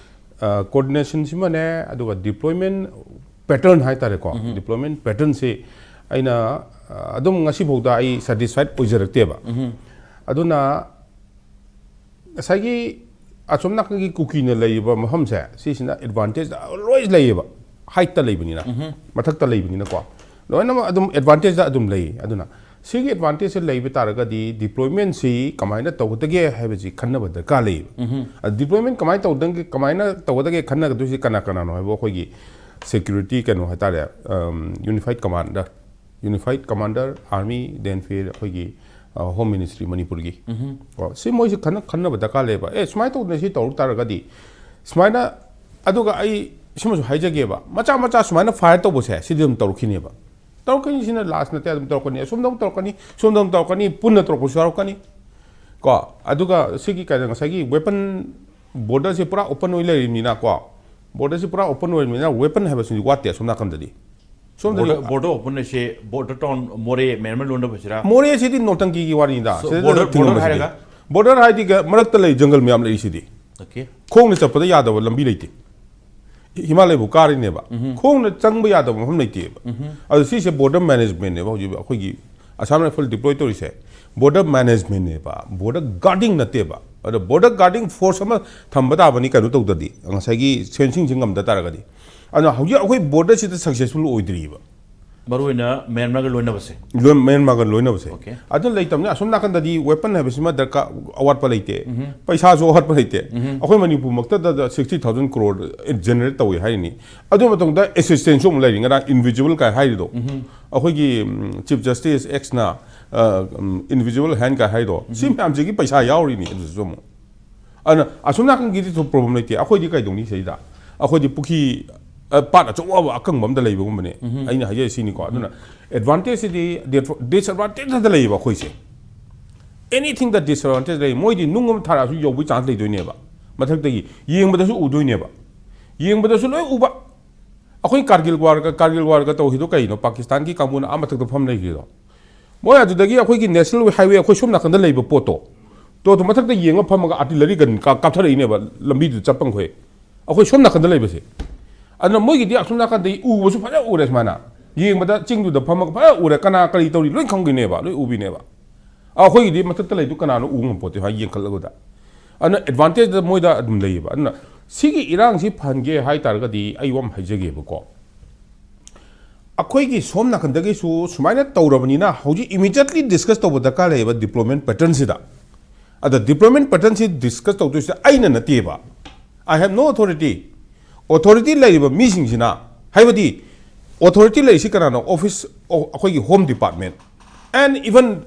ꯀꯣꯑꯣꯔꯗꯤꯅꯦꯁꯟꯁꯤꯃꯅꯦ, ꯑꯗꯨꯒ ꯗꯤꯄ꯭ꯂꯣꯏꯃꯦꯟ ꯄꯦꯇꯔꯟ ꯍꯥꯏꯇꯥꯔꯦꯀꯣ, ꯗꯤꯄ꯭ꯂꯣꯏꯃꯦꯟ ꯄꯦꯇꯔꯟꯁꯤ ꯑꯩꯅ ꯑ, ꯑꯗꯨꯝ ꯉꯁꯤꯐꯥꯎꯗ ꯑꯩ ꯁꯦꯇꯤꯁꯐꯥꯏꯠ ꯑꯣꯏꯖꯔꯛꯇꯦꯕ꯫ ꯑꯗꯨꯅ ꯉꯁꯥꯏꯒꯤ ꯑꯁꯣꯝ ꯅꯥꯀꯟꯒꯤ ꯀꯨꯀꯤꯅ ꯂꯩꯔꯤꯕ ꯃꯐꯝꯁꯦ, ꯁꯤꯁꯤꯅ ꯑꯦꯗꯚꯥꯟꯇꯦꯖ ꯂꯣꯏ ꯂꯩꯌꯦꯕ꯫ ꯍꯥꯏꯠꯇ ꯂꯩꯕꯅꯤꯅ, ꯃꯊꯛꯇ ꯂꯩꯕꯅꯤꯅꯀꯣ, ꯂꯣꯏꯅꯃꯛ ꯑꯗꯨꯝ ꯑꯦꯗꯚꯥꯟꯇꯦꯖꯇ ꯑꯗꯨꯝ ꯂꯩ꯫ ꯑꯗꯨꯅ ꯁꯤꯒꯤ ꯑꯦꯗꯚꯥꯟꯇꯦꯖꯁꯦ ꯂꯩꯕ ꯇꯥꯔꯒꯗꯤ ꯗꯤꯄ꯭ꯂꯣꯏꯃꯦꯟꯁꯤ ꯀꯃꯥꯏꯅ ꯇꯧꯒꯗꯒꯦ ꯍꯥꯏꯕꯁꯤ ꯈꯟꯅꯕ ꯗꯔꯀꯥꯔ ꯂꯩꯌꯦꯕ꯫ ꯑꯗ ꯗꯤꯄ꯭ꯂꯣꯏꯃꯦꯟ ꯀꯃꯥꯏꯅ ꯇꯧꯗꯒꯦ, ꯀꯃꯥꯏꯅ ꯇꯧꯒꯗꯒꯦ ꯈꯟꯅꯒꯗꯣꯏꯁꯤ ꯀꯅꯥ ꯀꯅꯥꯅꯣ ꯍꯥꯏꯕ, ꯑꯩꯈꯣꯏꯒꯤ ꯁꯦꯀ꯭ꯌꯨꯔꯤꯇꯤ ꯀꯩꯅꯣ ꯍꯥꯏꯇꯥꯔꯦ, ꯌꯨꯅꯤꯐꯥꯏꯠ commander, ꯌꯨꯅꯤꯐꯥꯏꯠ commander, army, then Phir ꯑꯩꯈꯣꯏꯒꯤ ꯍꯣꯝ ꯃꯤꯅꯤꯁꯇ꯭ꯔꯤ ꯃꯅꯤꯄꯨꯔꯒꯤ꯫ ꯀꯣ, ꯁꯤ ꯃꯣꯏꯁꯤ ꯈꯟꯅ ꯈꯟꯅꯕ ꯗꯔꯀꯥꯔ ꯂꯩꯌꯦꯕ꯫ ꯑꯦ, ꯁꯨꯃꯥꯏꯅ ꯇꯧꯗꯅ ꯁꯤ ꯇꯧꯔꯛ ꯇꯥꯔꯒꯗꯤ ꯁꯨꯃꯥꯏꯅ, ꯑꯗꯨꯒ ꯑꯩ ꯁꯤꯃꯁꯨ ꯍꯥꯏꯖꯒꯦꯕ, ꯃꯆꯥ ꯃꯆꯥ ꯁꯨꯃꯥꯏꯅ ꯐꯥꯏꯌꯔ ꯇꯧꯕꯁꯦ ꯁꯤꯗꯤ ꯑꯗꯨꯝ ꯇꯧꯔꯛꯈꯤꯅꯦꯕ꯫ ꯇꯧꯔꯛꯀꯅꯤ, ꯁꯤꯅ ꯂꯥꯁ ꯅꯠꯇꯦ, ꯑꯗꯨꯝ ꯇꯧꯔꯛꯀꯅꯤ, ꯑꯁꯣꯝꯗ ꯑꯃꯨꯛ ꯇꯧꯔꯛꯀꯅꯤ, ꯁꯣꯝꯗ ꯑꯃꯨꯛ ꯇꯧꯔꯛꯀꯅꯤ, ꯄꯨꯟꯅ ꯇꯧꯔꯛꯄꯁꯨ ꯌꯥꯎꯔꯛꯀꯅꯤ꯫ ꯀꯣ, ꯑꯗꯨꯒ ꯁꯤꯒꯤ ꯀꯩꯅꯣ, ꯉꯁꯥꯏꯒꯤ ꯋꯦꯄꯟ, ꯕꯣꯔꯗꯔꯁꯦ ꯄꯨꯔꯥ ꯑꯣꯄꯟ ꯑꯣꯏ ꯂꯩꯔꯤꯕꯅꯤꯅꯀꯣ, ꯕꯣꯔꯗꯔꯁꯦ ꯄꯨꯔꯥ ꯑꯣꯄꯟ ꯑꯣꯏꯔꯤꯕꯅꯤꯅ ꯋꯦꯄꯟ ꯍꯥꯏꯕꯁꯤꯗꯤ ꯋꯥꯠꯇꯦ ꯑꯁꯣꯝ ꯅꯥꯀꯟꯗꯗꯤ꯫ ꯁꯣꯝꯗꯗꯤ ꯕꯣꯔꯗꯔ, ꯕꯣꯔꯗꯔ ꯑꯣꯄꯟ ꯑꯁꯦ ꯕꯣꯔꯗꯔ ꯇꯥꯎꯟ ꯃꯣꯔꯦ ꯃꯌꯥꯝ ꯂꯣꯟꯗꯕꯁꯤꯔꯥ? ꯃꯣꯔꯦꯁꯤꯗꯤ ꯅꯣꯇꯪꯀꯤꯒꯤ ꯋꯥꯔꯤꯅꯤꯗ꯫ So, ꯁꯤꯗ ꯕꯣꯔꯗꯔ, ꯊꯤꯡꯉꯝꯕꯁꯤꯗꯤ꯫ ꯕꯣꯔꯗꯔ ꯍꯥꯏꯔꯒ? ꯕꯣꯔꯗꯔ ꯍꯥꯏꯗꯤ ꯒ-, ꯃꯔꯛꯇ ꯂꯩ, ꯖꯪꯒꯜ ꯃꯌꯥꯝ ꯂꯩꯔꯤꯁꯤꯗꯤ꯫ Okay. ꯈꯣꯡꯅ ꯆꯠꯄꯗ ꯌꯥꯗꯕ ꯂꯝꯕꯤ ꯂꯩꯇꯦ꯫ ꯍꯤꯃꯥꯂꯌꯕꯨ ꯀꯥꯔꯤꯅꯦꯕ꯫ ꯈꯣꯡꯅ ꯆꯪꯕ ꯌꯥꯗꯕ ꯃꯐꯝ ꯂꯩꯇꯦꯕ꯫ ꯑꯗꯨ ꯁꯤꯁꯦ ꯕꯣꯔꯗꯔ ꯃꯦꯅꯦꯖꯃꯦꯟꯅꯦꯕ ꯍꯧꯖꯤꯛ ꯑꯩꯈꯣꯏꯒꯤ ꯑꯁꯥꯝ ꯔꯥꯏꯐꯜ ꯗꯤꯄ꯭ꯂꯣꯏ ꯇꯧꯔꯤꯁꯦ꯫ ꯕꯣꯔꯗꯔ ꯃꯦꯅꯦꯖꯃꯦꯟꯅꯦꯕ, ꯕꯣꯔꯗꯔ ꯒꯥꯔꯗꯤꯡ ꯅꯠꯇꯦꯕ꯫ ꯑꯗꯣ ꯕꯣꯔꯗꯔ ꯒꯥꯔꯗꯤꯡ ꯐꯣꯔꯁ ꯑꯃ ꯊꯝꯕ ꯇꯥꯕꯅꯤ, ꯀꯩꯅꯣ ꯇꯧꯗ꯭ꯔꯗꯤ, ꯉꯁꯥꯏꯒꯤ ꯐꯦꯟꯁꯤꯡꯁꯦ ꯉꯝꯗ ꯇꯥꯔꯒꯗꯤ꯫ ꯑꯗꯨꯅ ꯍꯧꯖꯤꯛ ꯑꯩꯈꯣꯏ ꯕꯣꯔꯗꯔꯁꯤꯗ ꯁꯛꯁꯦꯁꯐꯨꯜ ꯑꯣꯏꯗ꯭ꯔꯤꯕ꯫ ꯃꯔꯨꯑꯣꯏꯅ ꯃ꯭ꯌꯥꯟꯃꯥꯔꯒ ꯂꯣꯏꯅꯕꯁꯦ꯫ ꯂꯣꯏ-, ꯃ꯭ꯌꯥꯟꯃꯥꯔꯒ ꯂꯣꯏꯅꯕꯁꯦ꯫ Okay. ꯑꯗꯨ ꯂꯩꯇꯕꯅꯤꯅ ꯑꯁꯣꯝ ꯅꯥꯀꯟꯗꯗꯤ ꯋꯦꯄꯟ ꯍꯥꯏꯕꯁꯤꯃ ꯗꯔꯀꯥꯔ, ꯑꯋꯥꯠꯄ ꯂꯩꯇꯦ, ꯄꯩꯁꯥꯁꯨ ꯑꯋꯥꯠꯄ ꯂꯩꯇꯦ꯫ ꯑꯩꯈꯣꯏ ꯃꯅꯤꯄꯨꯔꯃꯛꯇꯗ ꯁꯤꯛꯁꯇꯤ ꯊꯥꯎꯖꯟ ꯀ꯭ꯔꯣꯔ ꯖꯦꯅꯦꯔꯦꯠ ꯇꯧꯏ ꯍꯥꯏꯔꯤꯅꯤ꯫ ꯑꯗꯨ ꯃꯇꯨꯡꯗ ꯑꯦꯁꯤꯁꯇꯦꯟꯁꯁꯨ ꯑꯃꯨꯛ ꯂꯩꯔꯤ꯫ ꯉꯔꯥꯡ ꯏꯟꯚꯤꯖꯨꯋꯦꯜ ꯀꯥꯏ ꯍꯥꯏꯔꯤꯗꯣ, ꯑꯩꯈꯣꯏꯒꯤ ꯆꯤꯐ ꯖꯁꯇꯤꯁ ꯑꯦꯛꯁꯅ ꯏꯟꯚꯤꯖꯨꯋꯦꯜ ꯍꯦꯟ ꯀꯥꯏ ꯍꯥꯏꯔꯤꯗꯣ, ꯁꯤ ꯃꯌꯥꯝꯁꯤꯒꯤ ꯄꯩꯁꯥ ꯌꯥꯎꯔꯤꯅꯤ ꯑꯗꯨꯁꯨ ꯑꯃꯨꯛ꯫ ꯑꯗꯨꯅ ꯑꯁꯣꯝ ꯅꯥꯀꯟꯒꯤꯗꯤ ꯄ꯭ꯔꯣꯕ꯭ꯂꯦꯝ ꯂꯩꯇꯦ꯫ ꯑꯩꯈꯣꯏꯗꯤ ꯀꯩꯗꯧꯅꯤ ꯁꯤꯗꯩꯗ? ꯑꯩꯈꯣꯏꯗꯤ ꯄꯨꯈ꯭ꯔꯤ ꯑ, ꯄꯥꯠ ꯑꯆꯧꯕ ꯑꯀꯪꯕ ꯑꯝꯗ ꯂꯩꯕꯒꯨꯝꯕꯅꯦ꯫ ꯑꯩꯅ ꯍꯥꯏꯖꯔꯤꯁꯤꯅꯤꯀꯣ꯫ ꯑꯗꯨꯅ advantageꯁꯤꯗꯤ disadvantageꯇ ꯂꯩꯌꯦꯕ ꯑꯩꯈꯣꯏꯁꯦ꯫ Anythingꯗ disadvantage ꯂꯩ꯫ ꯃꯣꯏꯗꯤ ꯅꯨꯡ ꯑꯃ ꯊꯥꯔꯛꯑꯁꯨ ꯌꯧꯕꯒꯤ chance ꯂꯩꯗꯣꯏꯅꯦꯕ꯫ ꯃꯊꯛꯇꯒꯤ ꯌꯦꯡꯕꯗꯁꯨ ꯎꯗꯣꯏꯅꯦꯕ꯫ ꯌꯦꯡꯕꯗꯁꯨ ꯂꯣꯏ ꯎꯕ꯫ ꯑꯩꯈꯣꯏ ꯀꯥꯔꯒꯤꯜ warꯒ, ꯀꯥꯔꯒꯤꯜ warꯒ ꯇꯧꯈꯤꯗꯣ ꯀꯩꯅꯣ? ꯄꯥꯀꯤꯁꯇꯥꯟꯒꯤ ꯀꯥꯡꯕꯨꯅ ꯑꯥ ꯃꯊꯛꯇ ꯐꯝ ꯂꯩꯈ꯭ꯔꯤꯗꯣ꯫ ꯃꯣꯏ ꯑꯗꯨꯗꯒꯤ ꯑꯩꯈꯣꯏꯒꯤ national highway, ꯑꯩꯈꯣꯏ ꯁꯣꯝ ꯅꯥꯀꯟꯗ ꯂꯩꯕ ꯄꯣꯠꯇꯣ, ꯇꯣ, ꯇꯣ ꯃꯊꯛꯇ ꯌꯦꯡꯉ ꯐꯝꯃꯒ artillery gun ꯀꯥ-, ꯀꯥꯞꯊꯔꯛꯏꯅꯦꯕ, ꯂꯝꯕꯤꯗꯨꯗ ꯆꯠꯄ ꯃꯈꯣꯏ꯫ ꯑꯩꯈꯣꯏ ꯁꯣꯝ ꯅꯥꯀꯟꯗ ꯂꯩꯕꯁꯦ꯫ ꯑꯗꯨꯅ ꯃꯣꯏꯒꯤꯗꯤ ꯑꯁꯣꯝ ꯅꯥꯀꯟꯗꯒꯤ ꯎꯕꯁꯨ ꯐꯖꯅ ꯎꯔꯦ ꯁꯨꯃꯥꯏꯅ꯫ ꯌꯦꯡꯕꯗ ꯆꯤꯡꯗꯨꯗ ꯐꯝꯃꯒ ꯐꯖꯅ ꯎꯔꯦ, ꯀꯅꯥ ꯀꯔꯤ ꯇꯧꯔꯤ ꯂꯣꯏ ꯈꯪꯗꯣꯏꯅꯦꯕ, ꯂꯣꯏ ꯎꯕꯤꯅꯦꯕ꯫ ꯑꯩꯈꯣꯏꯒꯤꯗꯤ ꯃꯊꯛꯇ ꯂꯩꯗꯨ ꯀꯅꯥꯅꯣ ꯎ ꯉꯝꯄꯣꯠꯇꯦ ꯍꯥꯏ ꯌꯦꯡꯈꯠꯂꯒꯗ꯫ ꯑꯗꯨꯅ advantageꯇ ꯃꯣꯏꯗ ꯑꯗꯨꯝ ꯂꯩꯌꯦꯕ꯫ ꯑꯗꯨꯅ ꯁꯤꯒꯤ ꯏꯔꯥꯡꯁꯤ ꯐꯍꯟꯒꯦ ꯍꯥꯏ ꯇꯥꯔꯒꯗꯤ ꯑꯩ ꯋꯥ ꯑꯃ ꯍꯥꯏꯖꯒꯦꯕꯀꯣ꯫ ꯑꯩꯈꯣꯏꯒꯤ ꯁꯣꯝ ꯅꯥꯀꯟꯗꯒꯤꯁꯨ ꯁꯨꯃꯥꯏꯅ ꯇꯧꯔꯕꯅꯤꯅ ꯍꯧꯖꯤꯛ immediately discuss ꯇꯧꯕ ꯗꯔꯀꯥꯔ ꯂꯩꯌꯦꯕ deployment patternꯁꯤꯗ꯫ ꯑꯗ deployment patternꯁꯤ discuss ꯇꯧꯗꯣꯏꯁꯦ ꯑꯩꯅ ꯅꯠꯇꯦꯕ꯫ I have no authority꯫ Authority ꯂꯩꯔꯤꯕ ꯃꯤꯁꯤꯡꯁꯤꯅ, ꯍꯥꯏꯕꯗꯤ authority ꯂꯩꯔꯤꯁꯤ ꯀꯅꯥꯅꯣ? Office, ꯑꯩꯈꯣꯏꯒꯤ Home Department and even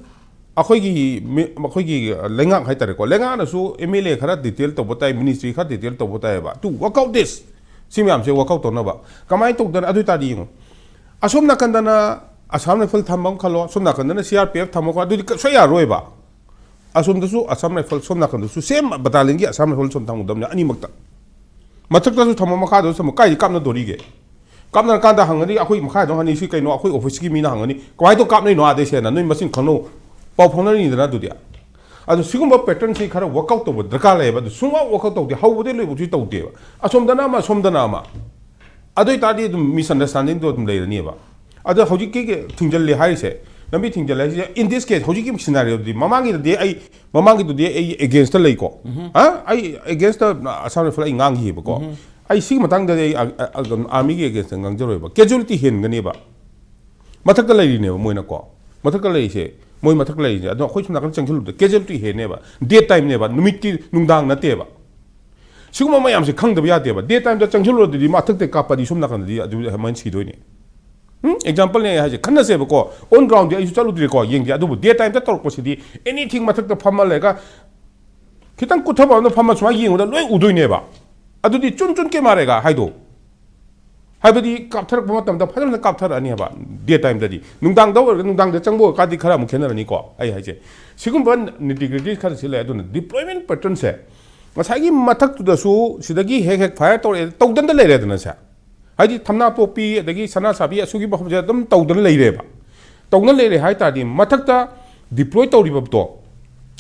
ꯑꯩꯈꯣꯏꯒꯤ ꯃꯤ-, ꯑꯩꯈꯣꯏꯒꯤ ꯂꯩꯉꯥꯛ ꯍꯥꯏꯇꯥꯔꯦꯀꯣ, ꯂꯩꯉꯥꯛꯅꯁꯨ MLA ꯈꯔ detail ꯇꯧꯕ ꯇꯥꯏ, ministry ꯈꯔ detail ꯇꯧꯕ ꯇꯥꯏꯌꯦꯕ, to work out this꯫ ꯁꯤ ꯃꯌꯥꯝꯁꯦ work out ꯇꯧꯅꯕ꯫ ꯀꯃꯥꯏꯅ ꯇꯧꯗꯅ? ꯑꯗꯨ ꯑꯣꯏꯇꯥꯔꯗꯤ ꯌꯦꯡꯉꯨ, ꯑꯁꯣꯝ ꯅꯥꯀꯟꯗꯅ Assam Rifle ꯊꯝꯕ ꯑꯃ ꯈꯜꯂꯣ, ꯁꯣꯝ ꯅꯥꯀꯟꯗꯅ CRPF ꯊꯝꯕ ꯈꯜꯂꯣ, ꯑꯗꯨꯗꯤ ꯀ-, ꯁꯣꯏ ꯌꯥꯔꯣꯏꯕ꯫ ꯑꯁꯣꯝꯗꯁꯨ Assam Rifle, ꯁꯣꯝ ꯅꯥꯀꯟꯗꯁꯨ same battalionꯒꯤ Assam Rifle ꯁꯣꯝ ꯊꯝꯒꯗꯕꯅꯤ ꯑꯅꯤꯃꯛꯇ꯫ ꯃꯊꯛꯇꯁꯨ ꯊꯝꯃꯣ, ꯃꯈꯥꯗꯁꯨ ꯊꯝꯃꯣ, ꯀꯥꯏꯗ ꯀꯥꯞꯅꯗꯣꯔꯤꯒꯦ? ꯀꯥꯞꯅꯔꯀꯥꯟꯗ ꯍꯪꯉꯅꯤ, ꯑꯩꯈꯣꯏ ꯃꯈꯥꯗ ꯍꯪꯉꯅꯤ, "ꯁꯤ ꯀꯩꯅꯣ?" ꯑꯩꯈꯣꯏ officeꯀꯤ ꯃꯤꯅ ꯍꯪꯉꯅꯤ, "ꯀꯃꯥꯏꯅ ꯇꯧ ꯀꯥꯞꯅꯩꯅꯣ ꯑꯥꯗꯩ ꯁꯦꯅ?" ꯅꯣꯏ ꯃꯁꯤꯡ ꯈꯪꯅꯧ, ꯄꯥꯎ ꯐꯥꯎꯅꯔꯤꯅꯤꯗꯅ꯫ ꯑꯗꯨꯗꯤ ꯑꯗꯨ ꯁꯤꯒꯨꯝꯕ patternꯁꯤ ꯈꯔ work out ꯇꯧꯕ ꯗꯔꯀꯥꯔ ꯂꯩꯌꯦꯕ꯫ ꯑꯗꯨ ꯁꯨꯡꯋꯥ work out ꯇꯧꯗꯦ, ꯍꯧꯕꯗꯩ ꯂꯣꯏꯕꯧꯁꯤ ꯇꯧꯗꯦꯕ꯫ ꯑꯁꯣꯝꯗꯅ ꯑꯃ, ꯑꯁꯣꯝꯗꯅ ꯑꯃ꯫ ꯑꯗꯨ ꯑꯣꯏꯇꯥꯔꯗꯤ ꯑꯗꯨꯝ misunderstandingꯗꯣ ꯑꯗꯨꯝ ꯂꯩꯔꯅꯤꯕ꯫ ꯑꯗꯣ ꯍꯧꯖꯤꯛꯀꯤ ꯊꯤꯡꯖꯤꯜꯂꯦ ꯍꯥꯏꯔꯤꯁꯦ, ꯂꯝꯕꯤ ꯊꯤꯡꯖꯤꯜꯂꯦ ꯍꯥꯏꯁꯦ, in this case, ꯍꯧꯖꯤꯛꯀꯤ scenarioꯗꯗꯤ, ꯃꯃꯥꯡꯒꯤꯗꯗꯤ ꯑꯩ, ꯃꯃꯥꯡꯒꯤꯗꯨꯗꯤ ꯑꯩ againstꯇ ꯂꯩꯀꯣ꯫ ꯑ? ꯑꯩ againstꯇ Assam Rifle ꯑꯩ ꯉꯥꯡꯈꯤꯕꯀꯣ꯫ ꯑꯩ ꯁꯤꯒꯤ ꯃꯇꯥꯡꯗꯗꯤ ꯑꯩ ꯑ-, ꯑ-, armyꯒꯤ againstꯇ ꯉꯥꯡꯖꯔꯣꯏꯕ꯫ Casualty ꯍꯦꯟꯒꯅꯦꯕ꯫ ꯃꯊꯛꯇ ꯂꯩꯔꯤꯅꯦꯕ ꯃꯣꯏꯅꯀꯣ꯫ ꯃꯊꯛꯇ ꯂꯩꯔꯤꯁꯦ, ꯃꯣꯏ ꯃꯊꯛꯇ ꯂꯩꯔꯤꯁꯦ꯫ ꯑꯗꯣ ꯑꯩꯈꯣꯏ ꯁꯣꯝ ꯅꯥꯀꯟ ꯆꯪꯁꯤꯜꯂꯨꯕꯗ casualty ꯍꯦꯟꯅꯦꯕ꯫ Day timeꯅꯦꯕ, ꯅꯨꯃꯤꯠꯇꯤ, ꯅꯨꯡꯗꯥꯡ ꯅꯠꯇꯦꯕ꯫ ꯁꯤꯒꯨꯝꯕ ꯃꯌꯥꯝꯁꯦ ꯈꯪꯗꯕ ꯌꯥꯗꯦꯕ꯫ Day timeꯗ ꯆꯪꯁꯤꯜꯂꯨꯔꯗꯤ ꯃꯊꯛꯇ ꯀꯥꯞꯄꯗꯤ ꯁꯣꯝ ꯅꯥꯀꯟꯗꯗꯤ ꯑꯗꯨ ꯑꯗꯨꯃꯥꯏꯅ ꯁꯤꯗꯣꯏꯅꯦ꯫ ꯎꯝ? Exampleꯅꯦ ꯑꯩ ꯍꯥꯏꯁꯦ, ꯈꯟꯅꯁꯦꯕꯀꯣ꯫ On groundꯗꯤ ꯑꯩꯁꯨ ꯆꯠꯂꯨꯗ꯭ꯔꯤꯀꯣ, ꯌꯦꯡꯗꯦ꯫ ꯑꯗꯨꯕꯨ day timeꯗ ꯇꯧꯔꯛꯄꯁꯤꯗꯤ anything ꯃꯊꯛꯇ ꯐꯝꯃ ꯂꯩꯔꯒ, ꯈꯤꯇꯪ ꯀꯨꯠꯊꯕ ꯑꯃꯗ ꯐꯝꯃ ꯁꯨꯃꯥꯏꯅ ꯌꯦꯡꯕꯗ ꯂꯣꯏ ꯎꯗꯣꯏꯅꯦꯕ꯫ ꯑꯗꯨꯗꯤ ꯆꯨꯟ ꯆꯨꯟ ꯀꯦ ꯃꯥꯔꯦꯒ ꯍꯥꯏꯗꯣ꯫ ꯍꯥꯏꯕꯗꯤ ꯀꯥꯞꯊꯔꯛꯄ ꯃꯇꯝꯗ ꯐꯖꯅ ꯀꯥꯞꯊꯔꯛꯑꯅꯤ ꯍꯥꯏꯕ, ꯗꯦ ꯇꯥꯏꯝꯗꯗꯤ꯫ ꯅꯨꯡꯗꯥꯡꯗ ꯑꯣꯏꯔꯒ ꯅꯨꯡꯗꯥꯡꯗ ꯆꯪꯕ ꯑꯣꯏꯔꯒꯗꯤ ꯈꯔ ꯑꯃꯨꯛ ꯈꯦꯠꯅꯔꯅꯤꯀꯣ꯫ ꯑꯩ ꯍꯥꯏꯁꯦ ꯁꯤꯒꯨꯝꯕ ꯅꯤꯇꯤ ꯒ꯭ꯔꯤꯇꯤ ꯈꯔꯁꯤ ꯂꯩ꯫ ꯑꯗꯨꯅ ꯗꯤꯄ꯭ꯂꯣꯏꯃꯦꯟ ꯄꯦꯇꯔꯟꯁꯦ ꯉꯁꯥꯏꯒꯤ ꯃꯊꯛꯇꯨꯗꯁꯨ ꯁꯤꯗꯒꯤ ꯍꯦꯛ ꯍꯦꯛ ꯐꯥꯏꯌꯔ ꯇꯧꯔꯛꯑꯦ, ꯇꯧꯗꯅ ꯂꯩꯔꯦꯗꯅ ꯁꯦ꯫ ꯍꯥꯏꯗꯤ ꯊꯝꯅꯥꯄꯣꯛꯄꯤ ꯑꯗꯒꯤ ꯁꯅꯥꯁꯥꯕꯤ ꯑꯁꯨꯒꯤ ꯃꯐꯝꯁꯦ ꯑꯗꯨꯝ ꯇꯧꯗꯅ ꯂꯩꯔꯦꯕ꯫ ꯇꯧꯅ ꯂꯩꯔꯦ ꯍꯥꯏ ꯇꯥꯔꯗꯤ, ꯃꯊꯛꯇ ꯗꯤꯄ꯭ꯂꯣꯏ ꯇꯧꯔꯤꯕꯗꯣ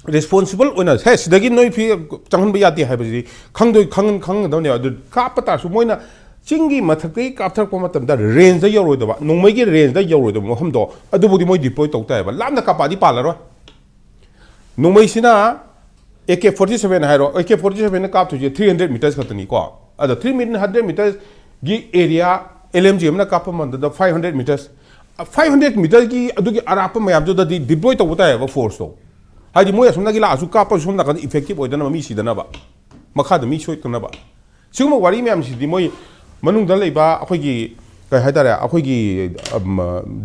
ꯔꯦꯁꯄꯣꯟꯁꯤꯕꯜ ꯑꯣꯏꯅ, ꯍꯦ, ꯁꯤꯗꯒꯤ ꯅꯣꯏ ꯐꯤ ꯆꯪꯍꯟꯕ ꯌꯥꯗꯦ ꯍꯥꯏꯕꯁꯤꯗꯤ ꯈꯪꯗꯣꯏ-, ꯈꯪ-, ꯈꯪꯒꯗꯕꯅꯦꯕ꯫ ꯑꯗꯨ ꯀꯥꯞꯄ ꯇꯥꯔꯁꯨ ꯃꯣꯏꯅ ꯆꯤꯡꯒꯤ ꯃꯊꯛꯇꯒꯤ ꯀꯥꯞꯊꯔꯛꯄ ꯃꯇꯝꯗ ꯔꯦꯟꯖꯇ ꯌꯧꯔꯣꯏꯗꯕ, ꯅꯣꯡꯃꯩꯒꯤ ꯔꯦꯟꯖꯇ ꯌꯧꯔꯣꯏꯗꯕ ꯃꯐꯝꯗꯣ ꯑꯗꯨꯕꯨꯗꯤ ꯃꯣꯏ ꯗꯤꯄ꯭ꯂꯣꯏ ꯇꯧ ꯇꯥꯏꯌꯦꯕ꯫ ꯂꯥꯞꯅ ꯀꯥꯞꯄꯛꯑꯗꯤ ꯄꯥꯜꯂꯔꯣꯏ꯫ ꯅꯣꯡꯃꯩꯁꯤꯅ ꯑꯦ ꯀꯦ ꯐꯣꯔꯇꯤ ꯁꯚꯦꯟ ꯍꯥꯏꯔꯣ, ꯑꯦ ꯀꯦ ꯐꯣꯔꯇꯤ ꯁꯚꯦꯟꯅ ꯀꯥꯞꯇꯣꯏꯁꯦ ꯊ꯭ꯔꯤ ꯍꯟꯗ꯭ꯔꯦꯠ ꯃꯤꯇꯔꯁ ꯈꯛꯇꯅꯤꯀꯣ꯫ ꯑꯗꯣ ꯊ꯭ꯔꯤ ꯍꯟꯗ꯭ꯔꯦꯠ ꯃꯤꯇꯔꯁꯒꯤ ꯑꯦꯔꯤꯌꯥ ꯑꯦꯜ ꯑꯦꯝ ꯖꯤ ꯑꯃꯅ ꯀꯥꯞꯄ ꯃꯇꯝꯗ five hundred metres, five hundred ꯃꯤꯇꯔꯒꯤ ꯑꯗꯨꯒꯤ ꯑꯔꯥꯞꯄ ꯃꯌꯥꯝꯗꯨꯗꯗꯤ ꯗꯤꯄ꯭ꯂꯣꯏ ꯇꯧꯕ ꯇꯥꯏꯌꯦꯕ ꯐꯣꯔꯁꯇꯣ꯫ ꯍꯥꯏꯗꯤ ꯃꯣꯏ ꯑꯁꯣꯝꯗꯒꯤ ꯂꯥꯛꯑꯁꯨ ꯀꯥꯞꯄꯁꯨ ꯁꯣꯝ ꯅꯥꯀꯟꯗ ꯏꯐꯦꯛꯇꯤꯕ ꯑꯣꯏꯗꯅꯕ, ꯃꯤ ꯁꯤꯗꯅꯕ, ꯃꯈꯥꯗ ꯃꯤ ꯁꯣꯛꯇꯅꯕ꯫ ꯁꯤꯒꯨꯝꯕ ꯋꯥꯔꯤ ꯃꯌꯥꯝꯁꯤꯗꯤ ꯃꯣꯏ ꯃꯅꯨꯡꯗ ꯂꯩꯕ ꯑꯩꯈꯣꯏꯒꯤ, ꯀꯩ ꯍꯥꯏꯇꯥꯔꯦ, ꯑꯩꯈꯣꯏꯒꯤ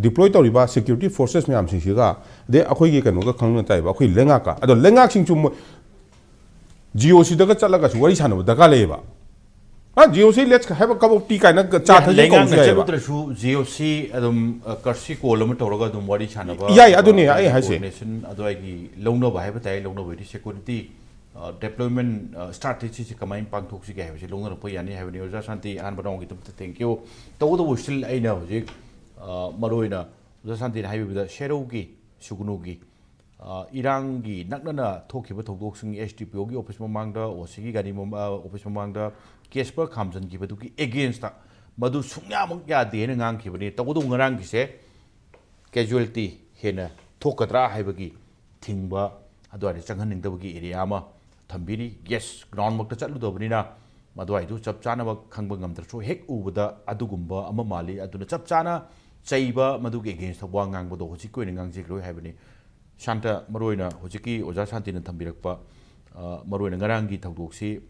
ꯗꯤꯄ꯭ꯂꯣꯏ ꯇꯧꯔꯤꯕ ꯁꯦꯀ꯭ꯌꯨꯔꯤꯇꯤ ꯐꯣꯔꯁꯦꯁ ꯃꯌꯥꯝꯁꯤꯡꯁꯤꯒ, ꯑꯗꯩ ꯑꯩꯈꯣꯏꯒꯤ ꯀꯩꯅꯣꯒ ꯈꯪꯅ ꯇꯥꯏꯕ, ꯑꯩꯈꯣꯏ ꯂꯩꯉꯥꯛꯀ꯫ ꯑꯗꯣ ꯂꯩꯉꯥꯛꯁꯤꯡꯁꯨ ꯃꯣꯏ ꯖꯤ ꯑꯣ ꯁꯤꯗꯒ ꯆꯠꯂꯒꯁꯨ ꯋꯥꯔꯤ ꯁꯥꯟꯅꯕ ꯗꯔꯀꯥꯔ ꯂꯩꯌꯦꯕ꯫ ꯑ, ꯖꯤ ꯑꯣ ꯁꯤ ꯂꯦꯠꯁ ꯍꯥꯏꯕ ꯀꯕꯣꯛ ꯇꯤ ꯀꯥꯏꯅ ꯆꯥ ꯊꯛꯁꯤ ꯂꯩꯉꯥꯛꯅ ꯀꯧꯕꯁꯨ ꯌꯥꯏꯌꯦꯕ꯫ ꯆꯠꯂꯨꯗ꯭ꯔꯁꯨ ꯖꯤ ꯑꯣ ꯁꯤ ꯑꯗꯨꯝ ꯀꯔꯁꯤ ꯀꯣꯜ ꯑꯃ ꯇꯧꯔꯒ ꯑꯗꯨꯝ ꯋꯥꯔꯤ ꯁꯥꯟꯅꯕ, ꯌꯥꯏ, ꯑꯗꯨꯅꯤ ꯑꯩ ꯍꯥꯏꯁꯦ꯫ ꯀꯣꯑꯣꯔꯗꯤꯅꯦꯁꯟ ꯑꯗꯨꯋꯥꯏꯒꯤ ꯂꯧꯅꯕ ꯍꯥꯏꯕ ꯇꯥꯏ, ꯂꯧꯅꯕ ꯍꯥꯏꯗꯤ ꯁꯦꯀ꯭ꯌꯨꯔꯤꯇꯤ ꯗꯤꯄ꯭ꯂꯣꯏꯃꯦꯟ ꯁ꯭ꯇ꯭ꯔꯥꯇꯦꯖꯤꯁꯦ ꯀꯃꯥꯏꯅ ꯄꯥꯡꯊꯣꯛꯁꯤꯒꯦ ꯍꯥꯏꯕꯁꯦ ꯂꯧꯅꯔꯛꯄ ꯌꯥꯅꯤ ꯍꯥꯏꯕꯅꯤ꯫ ꯑꯣꯖꯥ ꯁꯥꯟꯇꯤ, ꯑꯍꯥꯟꯕ ꯅꯉꯣꯟꯒꯤꯗꯃꯛꯇ ꯊꯦꯡꯀ꯭ꯌꯨ꯫ ꯇꯧꯕꯇꯕꯨ ꯁ꯭ꯇꯤꯜ ꯑꯩꯅ ꯍꯧꯖꯤꯛ, ꯑ, ꯃꯔꯨꯑꯣꯏꯅ ꯑꯣꯖꯥ ꯁꯥꯟꯇꯤꯅ ꯍꯥꯏꯕꯤꯕꯗ ꯁꯦꯔꯧꯒꯤ, ꯁꯨꯒꯅꯨꯒꯤ, ꯑ, ꯏꯔꯥꯡꯒꯤ ꯅꯛꯅꯅ ꯊꯣꯛꯈꯤꯕ ꯊꯧꯗꯣꯛꯁꯤꯡ, ꯑꯦꯁ ꯗꯤ ꯄꯤ ꯑꯣꯒꯤ ꯑꯣꯐꯤꯁ ꯃꯃꯥꯡꯗ, ꯑꯣ ꯁꯤꯒꯤ ꯒꯥꯔꯤ ꯃꯃ-, ꯑ, ꯑꯣꯐꯤꯁ ꯃꯃꯥꯡꯗ ꯀꯦꯁꯄꯔ ꯈꯥꯝꯖꯟꯈꯤꯕꯗꯨꯒꯤ ꯑꯦꯒꯦꯟꯁꯇ ꯃꯗꯨ ꯁꯨꯡꯌꯥꯃꯛ ꯌꯥꯗꯦ ꯍꯥꯏꯅ ꯉꯥꯡꯈꯤꯕꯅꯤ꯫ ꯇꯧꯕꯇꯕꯨ ꯉꯔꯥꯡꯒꯤꯁꯦ ꯀꯦꯖꯨꯋꯦꯜꯇꯤ ꯍꯦꯟꯅ ꯊꯣꯛꯀꯗ꯭ꯔꯥ ꯍꯥꯏꯕꯒꯤ ꯊꯤꯡꯕ, ꯑꯗꯨꯋꯥꯏꯗ ꯆꯪꯍꯟꯅꯤꯡꯗꯕꯒꯤ ꯑꯦꯔꯤꯌꯥ ꯑꯃ ꯊꯝꯕꯤꯔꯤ꯫ ꯌꯦꯁ, ꯒ꯭ꯔꯥꯎꯟꯃꯛꯇ ꯆꯠꯂꯨꯗꯕꯅꯤꯅ ꯃꯗꯨꯋꯥꯏꯗꯨ ꯆꯞ ꯆꯥꯅꯃꯛ ꯈꯪꯕ ꯉꯝꯗ꯭ꯔꯁꯨ, ꯍꯦꯛ ꯎꯕꯗ ꯑꯗꯨꯒꯨꯝꯕ ꯑꯃ ꯃꯥꯜꯂꯤ꯫ ꯑꯗꯨꯅ ꯆꯞ ꯆꯥꯅ ꯆꯩꯕ, ꯃꯗꯨꯒꯤ ꯑꯦꯒꯦꯟꯁꯇ ꯋꯥ ꯉꯥꯡꯕꯗꯣ ꯍꯧꯖꯤꯛꯀꯤ ꯑꯣꯏꯅ ꯉꯥꯡꯖꯈꯤꯔꯣꯏ ꯍꯥꯏꯕꯅꯤ꯫ ꯁꯥꯟꯇ, ꯃꯔꯨꯑꯣꯏꯅ ꯍꯧꯖꯤꯛꯀꯤ ꯑꯣꯖꯥ ꯁꯥꯟꯇꯤꯅ ꯊꯝꯕꯤꯔꯛꯄ, ꯑ, ꯃꯔꯨꯑꯣꯏꯅ ꯉꯔꯥꯡꯒꯤ ꯊꯧꯗꯣꯛꯁꯤ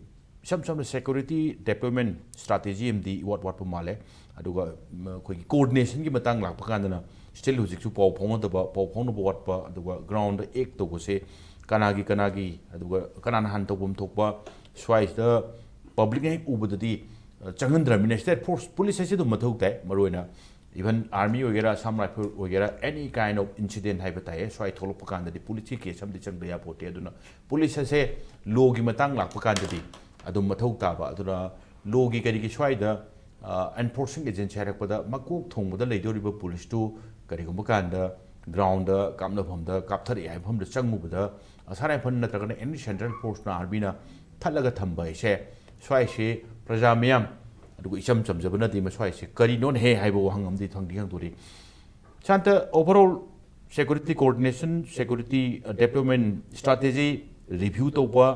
ꯏꯁꯝ ꯁꯝꯅ ꯁꯦꯀ꯭ꯌꯨꯔꯤꯇꯤ ꯗꯤꯄ꯭ꯂꯣꯏꯃꯦꯟ ꯁ꯭ꯇ꯭ꯔꯥꯇꯦꯖꯤ ꯑꯃꯗꯤ ꯏꯋꯥꯠ ꯋꯥꯠꯄ ꯃꯥꯜꯂꯦ꯫ ꯑꯗꯨꯒ, ꯎꯝ, ꯑꯩꯈꯣꯏꯒꯤ ꯀꯣꯑꯣꯔꯗꯤꯅꯦꯁꯟꯒꯤ ꯃꯇꯥꯡ ꯂꯥꯛꯄ ꯀꯥꯟꯗꯅ ꯁ꯭ꯇꯤꯜ ꯍꯧꯖꯤꯛꯁꯨ ꯄꯥꯎ ꯐꯥꯎꯅꯗꯕ, ꯄꯥꯎ ꯐꯥꯎꯅꯕ ꯋꯥꯠꯄ, ꯑꯗꯨꯒ ꯒ꯭ꯔꯥꯎꯟꯗ ꯑꯦꯛ ꯇꯧꯕꯁꯦ ꯀꯅꯥꯒꯤ ꯀꯅꯥꯒꯤ, ꯑꯗꯨꯒ ꯀꯅꯥꯅ ꯍꯥꯟꯅ ꯇꯧꯐꯝ ꯊꯣꯛꯄ, ꯁ꯭ꯋꯥꯏꯁꯤꯗ ꯄꯕ꯭ꯂꯤꯛꯅ ꯍꯦꯛ ꯎꯕꯗꯗꯤ ꯆꯪꯍꯟꯗ꯭ꯔꯕꯅꯤꯅ state force, police ꯑꯁꯤ ꯑꯗꯨꯝ ꯃꯊꯧ ꯇꯥꯏ꯫ ꯃꯔꯨꯑꯣꯏꯅ even army ꯑꯣꯏꯒꯦꯔꯥ, Assam Rifle ꯑꯣꯏꯒꯦꯔꯥ, any kind of incident ꯍꯥꯏꯕ ꯇꯥꯏꯌꯦ, ꯁ꯭ꯋꯥꯏ ꯊꯣꯛꯂꯛꯄ ꯀꯥꯟꯗꯗꯤ police ꯀꯤ case ꯑꯃꯗꯤ ꯆꯪꯗ ꯌꯥꯄꯣꯠꯇꯦ꯫ ꯑꯗꯨꯅ police ꯑꯁꯦ law ꯒꯤ ꯃꯇꯥꯡ ꯂꯥꯛꯄ ꯀꯥꯟꯗꯗꯤ ꯑꯗꯨꯝ ꯃꯊꯧ ꯇꯥꯕ꯫ ꯑꯗꯨꯅ law ꯒꯤ ꯀꯔꯤꯒꯤ ꯁ꯭ꯋꯥꯏꯗ enforcing agency ꯍꯥꯏꯔꯛꯄꯗ ꯃꯀꯣꯛ ꯊꯣꯡꯕꯗ ꯂꯩꯗꯧꯔꯤꯕ police ꯇꯨ ꯀꯔꯤꯒꯨꯝꯕ ꯀꯥꯟꯗ ground ꯗ ꯀꯥꯞꯅꯐꯝꯗ ꯀꯥꯞꯊꯔꯛꯑꯦ ꯍꯥꯏꯕ ꯃꯐꯝꯗ ꯆꯪꯉꯨꯕꯗ Assam Rifle ꯅꯠꯇ꯭ꯔꯒꯅ any central force ꯅ, army ꯅ ꯊꯠꯂꯒ ꯊꯝꯕ ꯍꯥꯏꯁꯦ, ꯁ꯭ꯋꯥꯏꯁꯤ ꯄ꯭ꯔꯖꯥ ꯃꯤꯌꯥꯝ ꯑꯗꯨꯒ ꯏꯆꯝ ꯆꯝꯖꯕꯅꯗꯤ ꯃꯁ꯭ꯋꯥꯏꯁꯤ ꯀꯔꯤꯅꯣꯅꯦꯍꯦ ꯍꯥꯏꯕ ꯋꯥꯍꯪ ꯑꯃꯗꯤ ꯊꯝꯗꯤ ꯊꯝꯗꯣꯔꯤ꯫ Shanta, overall security coordination, security deployment strategy review ꯇꯧꯕ,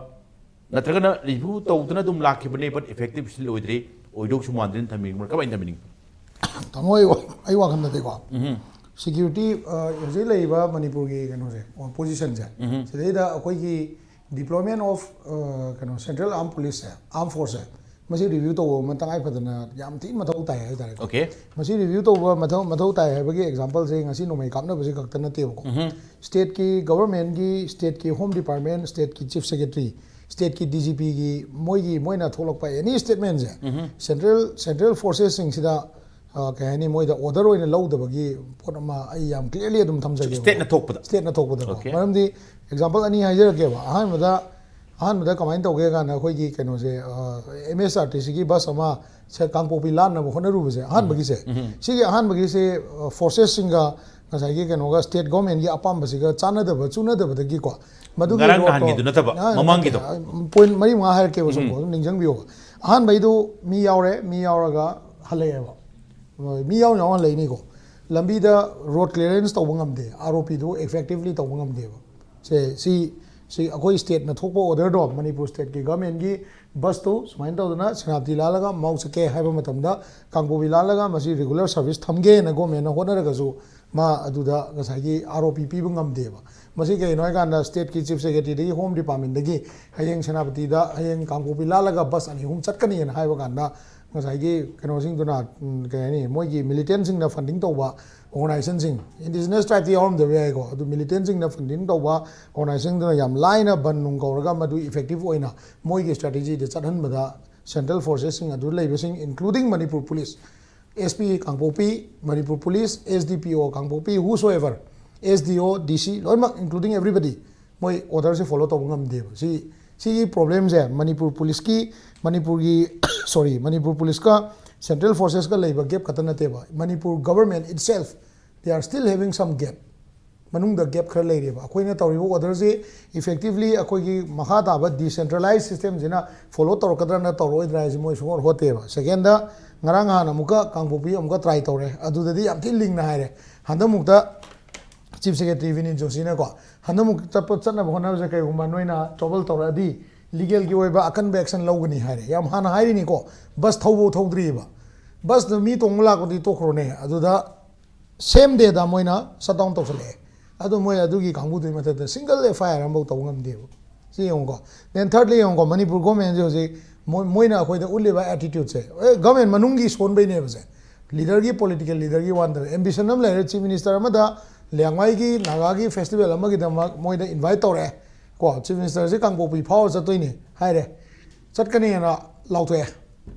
ꯅꯠꯇ꯭ꯔꯒꯅ review ꯇꯧꯗꯅ ꯑꯗꯨꯝ ꯂꯥꯛꯈꯤꯕꯅꯦ, but effective still ꯑꯣꯏꯗ꯭ꯔꯤ, ꯑꯣꯏꯗꯧꯁꯨ ꯃꯥꯟꯗꯦꯅ ꯊꯝꯕꯤꯅꯤꯡꯕ꯭ꯔꯥ, ꯀꯃꯥꯏꯅ ꯊꯝꯕꯤꯅꯤꯡꯕ? ꯇꯥꯃꯣ, ꯑꯩ ꯋꯥ-, ꯑꯩ ꯋꯥꯈꯜꯗꯗꯤꯀꯣ, security, ꯑ, ꯍꯧꯖꯤꯛ ꯂꯩꯔꯤꯕ ꯃꯅꯤꯄꯨꯔꯒꯤ ꯀꯩꯅꯣꯁꯦ, position ꯁꯦ, ꯁꯤꯗꯩꯗ ꯑꯩꯈꯣꯏꯒꯤ deployment of, ꯑ, ꯀꯩꯅꯣ, central armed police ꯁꯦ, armed force ꯁꯦ, ꯃꯁꯤ review ꯇꯧꯕ ꯑꯃ ꯇꯉꯥꯏ ꯐꯗꯅ ꯌꯥꯝ ꯊꯤꯅ ꯃꯊꯧ ꯇꯥꯏ ꯍꯥꯏꯇꯥꯔꯦ꯫ Okay. ꯃꯁꯤ review ꯇꯧꯕ ꯃꯊꯧ, ꯃꯊꯧ ꯇꯥꯏ ꯍꯥꯏꯕꯒꯤ example ꯁꯦ ꯉꯁꯤ ꯅꯣꯡꯃꯩ ꯀꯥꯞꯅꯕꯁꯤ ꯈꯛꯇ ꯅꯠꯇꯦꯕꯀꯣ꯫ State ꯀꯤ government ꯀꯤ, state ꯀꯤ Home Department, state ꯀꯤ Chief Secretary, state ꯀꯤ D G P ꯒꯤ ꯃꯣꯏꯒꯤ, ꯃꯣꯏꯅ ꯊꯣꯛꯂꯛꯄ any statement ꯁꯦ, central, central forces ꯁꯤꯡꯁꯤꯗ, ꯑ, ꯀꯩ ꯍꯥꯏꯅꯤ, ꯃꯣꯏꯗ order ꯑꯣꯏꯅ ꯂꯧꯗꯕꯒꯤ ꯄꯣꯠ ꯑꯃ ꯑꯩ ꯌꯥꯝ clearly ꯑꯗꯨꯝ ꯊꯝꯖꯒꯦꯕ꯫ State ꯅ ꯊꯣꯛꯄꯗ? State ꯅ ꯊꯣꯛꯄꯗꯀꯣ꯫ Okay. ꯃꯔꯝꯗꯤ example ꯑꯅꯤ ꯍꯥꯏꯖꯔꯛꯀꯦꯕ꯫ ꯑꯍꯥꯟꯕꯗ, ꯑꯍꯥꯟꯕꯗ ꯀꯃꯥꯏꯅ ꯇꯧꯒꯦ ꯀꯥꯟꯗ, ꯑꯩꯈꯣꯏꯒꯤ ꯀꯩꯅꯣꯁꯦ, ꯑ, M S R T C ꯒꯤ bus ꯑꯃ ꯁꯦ ꯀꯥꯡꯄꯣꯛꯄꯤ ꯂꯥꯟꯅꯕ ꯍꯣꯠꯅꯔꯨꯕꯁꯦ, ꯑꯍꯥꯟꯕꯒꯤꯁꯦ, ꯁꯤꯒꯤ ꯑꯍꯥꯟꯕꯒꯤꯁꯦ, ꯑ, forces ꯁꯤꯡꯒ ꯉꯁꯥꯏꯒꯤ ꯀꯩꯅꯣꯒ, state government ꯒꯤ ꯑꯄꯥꯝꯕꯁꯤꯒ ꯆꯥꯟꯅꯗꯕ, ꯆꯨꯅꯗꯕꯗꯒꯤꯀꯣ, ꯃꯗꯨꯒꯤ ꯉꯔꯥꯡ road ꯇꯣ-, ꯅꯍꯥꯟꯒꯤꯗꯨ ꯅꯠꯇꯕ, ꯑ, ꯃꯃꯥꯡꯒꯤꯗꯣ꯫ ꯅꯠꯇꯦ, ꯑ, point ꯃꯔꯤ ꯃꯉꯥ ꯍꯥꯏꯔꯛꯀꯦꯕ ꯁꯨꯝ ꯀꯣ, ꯑꯗꯨꯝ ꯅꯤꯡꯁꯤꯡꯕꯤꯌꯣꯕ꯫ ꯑꯍꯥꯟꯕꯩꯗꯨ ꯃꯤ ꯌꯥꯎꯔꯦ, ꯃꯤ ꯌꯥꯎꯔꯒ ꯍꯜꯂꯛꯑꯦꯕ꯫ ꯃꯤ ꯌꯥꯎ ꯌꯥꯎꯅ ꯍꯜꯂꯛꯏꯅꯤꯀꯣ꯫ ꯂꯝꯕꯤꯗ road clearance ꯇꯧꯕ ꯉꯝꯗꯦ, R O P ꯗꯨ effectively ꯇꯧꯕ ꯉꯝꯗꯦꯕ꯫ ꯁꯦ, ꯁꯤ, ꯁꯤ ꯑꯩꯈꯣꯏ state ꯅ ꯊꯣꯛꯄ order ꯗꯣ, ꯃꯅꯤꯄꯨꯔ state ꯀꯤ government ꯀꯤ bus ꯇꯨ ꯁꯨꯃꯥꯏꯅ ꯇꯧꯗꯅ ꯁꯦꯅꯥꯄꯇꯤ ꯂꯥꯜꯂꯒ ꯃꯥꯎ ꯆꯠꯀꯦ ꯍꯥꯏꯕ ꯃꯇꯝꯗ, ꯀꯥꯡꯄꯣꯛꯄꯤ ꯂꯥꯜꯂꯒ ꯃꯁꯤ regular service ꯊꯝꯒꯦꯅ government ꯅ ꯍꯣꯠꯅꯔꯒꯁꯨ, ꯃꯥ ꯑꯗꯨꯗ ꯉꯁꯥꯏꯒꯤ R O P ꯄꯤꯕ ꯉꯝꯗꯦꯕ꯫ ꯃꯁꯤ ꯀꯩꯒꯤꯅꯣ ꯍꯥꯏꯀꯥꯟꯗ, state ꯀꯤ Chief Secretary ꯗꯒꯤ, Home Department ꯗꯒꯤ ꯍꯌꯦꯡ ꯁꯦꯅꯥꯄꯇꯤꯗ, ꯍꯌꯦꯡ ꯀꯥꯡꯄꯣꯛꯄꯤ ꯂꯥꯜꯂꯒ bus ꯑꯅꯤ ꯑꯍꯨꯝ ꯆꯠꯀꯅꯤꯅ ꯍꯥꯏꯕ ꯀꯥꯟꯗ, ꯉꯁꯥꯏꯒꯤ ꯀꯩꯅꯣꯁꯤꯡꯗꯨꯅ, ꯎꯝ, ꯀꯩ ꯍꯥꯏꯅꯤ, ꯃꯣꯏꯒꯤ militant ꯁꯤꯡꯅ funding ꯇꯧꯕ organization ꯁꯤꯡ, indigenous tribe ꯇꯤ ꯌꯥꯎꯔꯝꯗꯕ ꯌꯥꯏꯀꯣ, ꯑꯗꯨ militant ꯁꯤꯡꯅ funding ꯇꯧꯕ organization ꯗꯨꯅ ꯌꯥꯝ ꯂꯥꯏꯅ ꯕꯟ ꯅꯨꯡ ꯀꯧꯔꯒ ꯃꯗꯨ effective ꯑꯣꯏꯅ ꯃꯣꯏꯒꯤ strategy ꯗ ꯆꯠꯍꯟꯕꯗ Central forcesꯁꯤꯡ ꯑꯗꯨ ꯂꯩꯕꯁꯤꯡ, including Manipur Police, S P Kangpokpi, Manipur Police, S D P O Kangpokpi, whosoever, S D O, D C, ꯂꯣꯏꯅꯃꯛ, including everybody, ꯃꯣꯏ orderꯁꯦ follow ꯇꯧꯕ ꯉꯝꯗꯦꯕ꯫ ꯁꯤ, ꯁꯤꯒꯤ problemꯁꯦ ꯃꯅꯤꯄꯨꯔ ꯄꯨꯂꯤꯁꯀꯤ, ꯃꯅꯤꯄꯨꯔꯒꯤ, sorry, ꯃꯅꯤꯄꯨꯔ ꯄꯨꯂꯤꯁꯀ central forcesꯀ ꯂꯩꯕ gap ꯈꯛꯇ ꯅꯠꯇꯦꯕ, Manipur government itself, they are still having some gap꯫ ꯃꯅꯨꯡꯗ gap ꯈꯔ ꯂꯩꯔꯤꯕ꯫ ꯑꯩꯈꯣꯏꯅ ꯇꯧꯔꯤꯕ orderꯁꯤ effectively ꯑꯩꯈꯣꯏꯒꯤ ꯃꯈꯥ ꯇꯥꯕ decentralized systemꯁꯤꯅ follow ꯇꯧꯔꯛꯀꯗ꯭ꯔꯥ ꯅꯠꯇ꯭ꯔꯛꯑꯣꯏꯗ꯭ꯔꯥ ꯍꯥꯏꯁꯦ ꯃꯣꯏ ꯁꯨꯡꯍꯣꯠ ꯍꯣꯠꯇꯦꯕ꯫ Secondꯗ, ꯉꯔꯥꯡ ꯅꯍꯥꯟ ꯑꯃꯨꯛꯀ ꯀꯥꯡꯄꯣꯛꯄꯤ ꯑꯃꯨꯛꯀ try ꯇꯧꯔꯦ, ꯑꯗꯨꯗꯗꯤ ꯌꯥꯝ ꯊꯤꯅ ꯂꯤꯡꯅ ꯍꯥꯏꯔꯦ꯫ ꯍꯟꯗꯛꯃꯨꯛꯇ Chief Secretary ꯕꯤꯅꯤꯠ ꯖꯣꯁꯤꯅꯀꯣ, "ꯍꯟꯗꯛꯃꯨꯛ ꯆꯠꯄ, ꯆꯠꯅꯕ ꯍꯣꯠꯅꯕꯁꯦ ꯀꯩꯒꯨꯝꯕ ꯅꯣꯏꯅ trouble ꯇꯧꯔꯛꯑꯗꯤ legalꯒꯤ ꯑꯣꯏꯕ ꯑꯀꯟꯕ action ꯂꯧꯒꯅꯤ" ꯍꯥꯏꯔꯦ꯫ ꯌꯥꯝ ꯍꯥꯟꯅ ꯍꯥꯏꯔꯤꯅꯤꯀꯣ, bus ꯊꯧꯕ ꯊꯧꯗ꯭ꯔꯤꯕ꯫ Busꯇ ꯃꯤ ꯇꯣꯡꯕ ꯂꯥꯛꯄꯗꯤ ꯇꯣꯛꯈ꯭ꯔꯣꯅꯦ, ꯑꯗꯨꯗ same dayꯗ ꯃꯣꯏꯅ shutdown ꯇꯧꯁꯜꯂꯛꯑꯦ꯫ ꯑꯗꯣ ꯃꯣꯏ ꯑꯗꯨꯒꯤ ꯀꯥꯡꯕꯨꯗꯨꯒꯤ ꯃꯊꯛꯇ single F I R ꯑꯃꯐꯥꯎ ꯇꯧꯕ ꯉꯝꯗꯦꯕ꯫ ꯁꯤ ꯌꯦꯡꯉꯨꯀꯣ꯫ Then thirdly ꯌꯦꯡꯉꯨꯀꯣ, ꯃꯅꯤꯄꯨꯔ governmentꯁꯦ ꯍꯧꯖꯤꯛ ꯃꯣꯏ-, ꯃꯣꯏꯅ ꯑꯩꯈꯣꯏꯗ ꯎꯠꯂꯤꯕ attitudeꯁꯦ, ꯑꯦ, government ꯃꯅꯨꯡꯒꯤ ꯁꯣꯟꯕꯩꯅꯦꯕꯁꯦ꯫ Leaderꯒꯤ, political leaderꯒꯤ ꯋꯥ ꯅꯠꯇꯕ, ambition ꯑꯃ ꯂꯩꯔꯦ, Chief Minister ꯑꯃꯗ ꯂꯤꯌꯥꯡꯃꯩꯒꯤ ꯅꯥꯒꯥꯒꯤ festival ꯑꯃꯒꯤꯗꯃꯛ ꯃꯣꯏꯗ invite ꯇꯧꯔꯛꯑꯦ꯫ ꯀꯣ, Chief Ministerꯁꯦ ꯀꯥꯡꯄꯣꯛꯄꯤ ꯐꯥꯎꯔ ꯆꯠꯇꯣꯏꯅꯦ ꯍꯥꯏꯔꯦ, ꯆꯠꯀꯅꯤꯅ ꯂꯥꯎꯊꯣꯛꯑꯦ꯫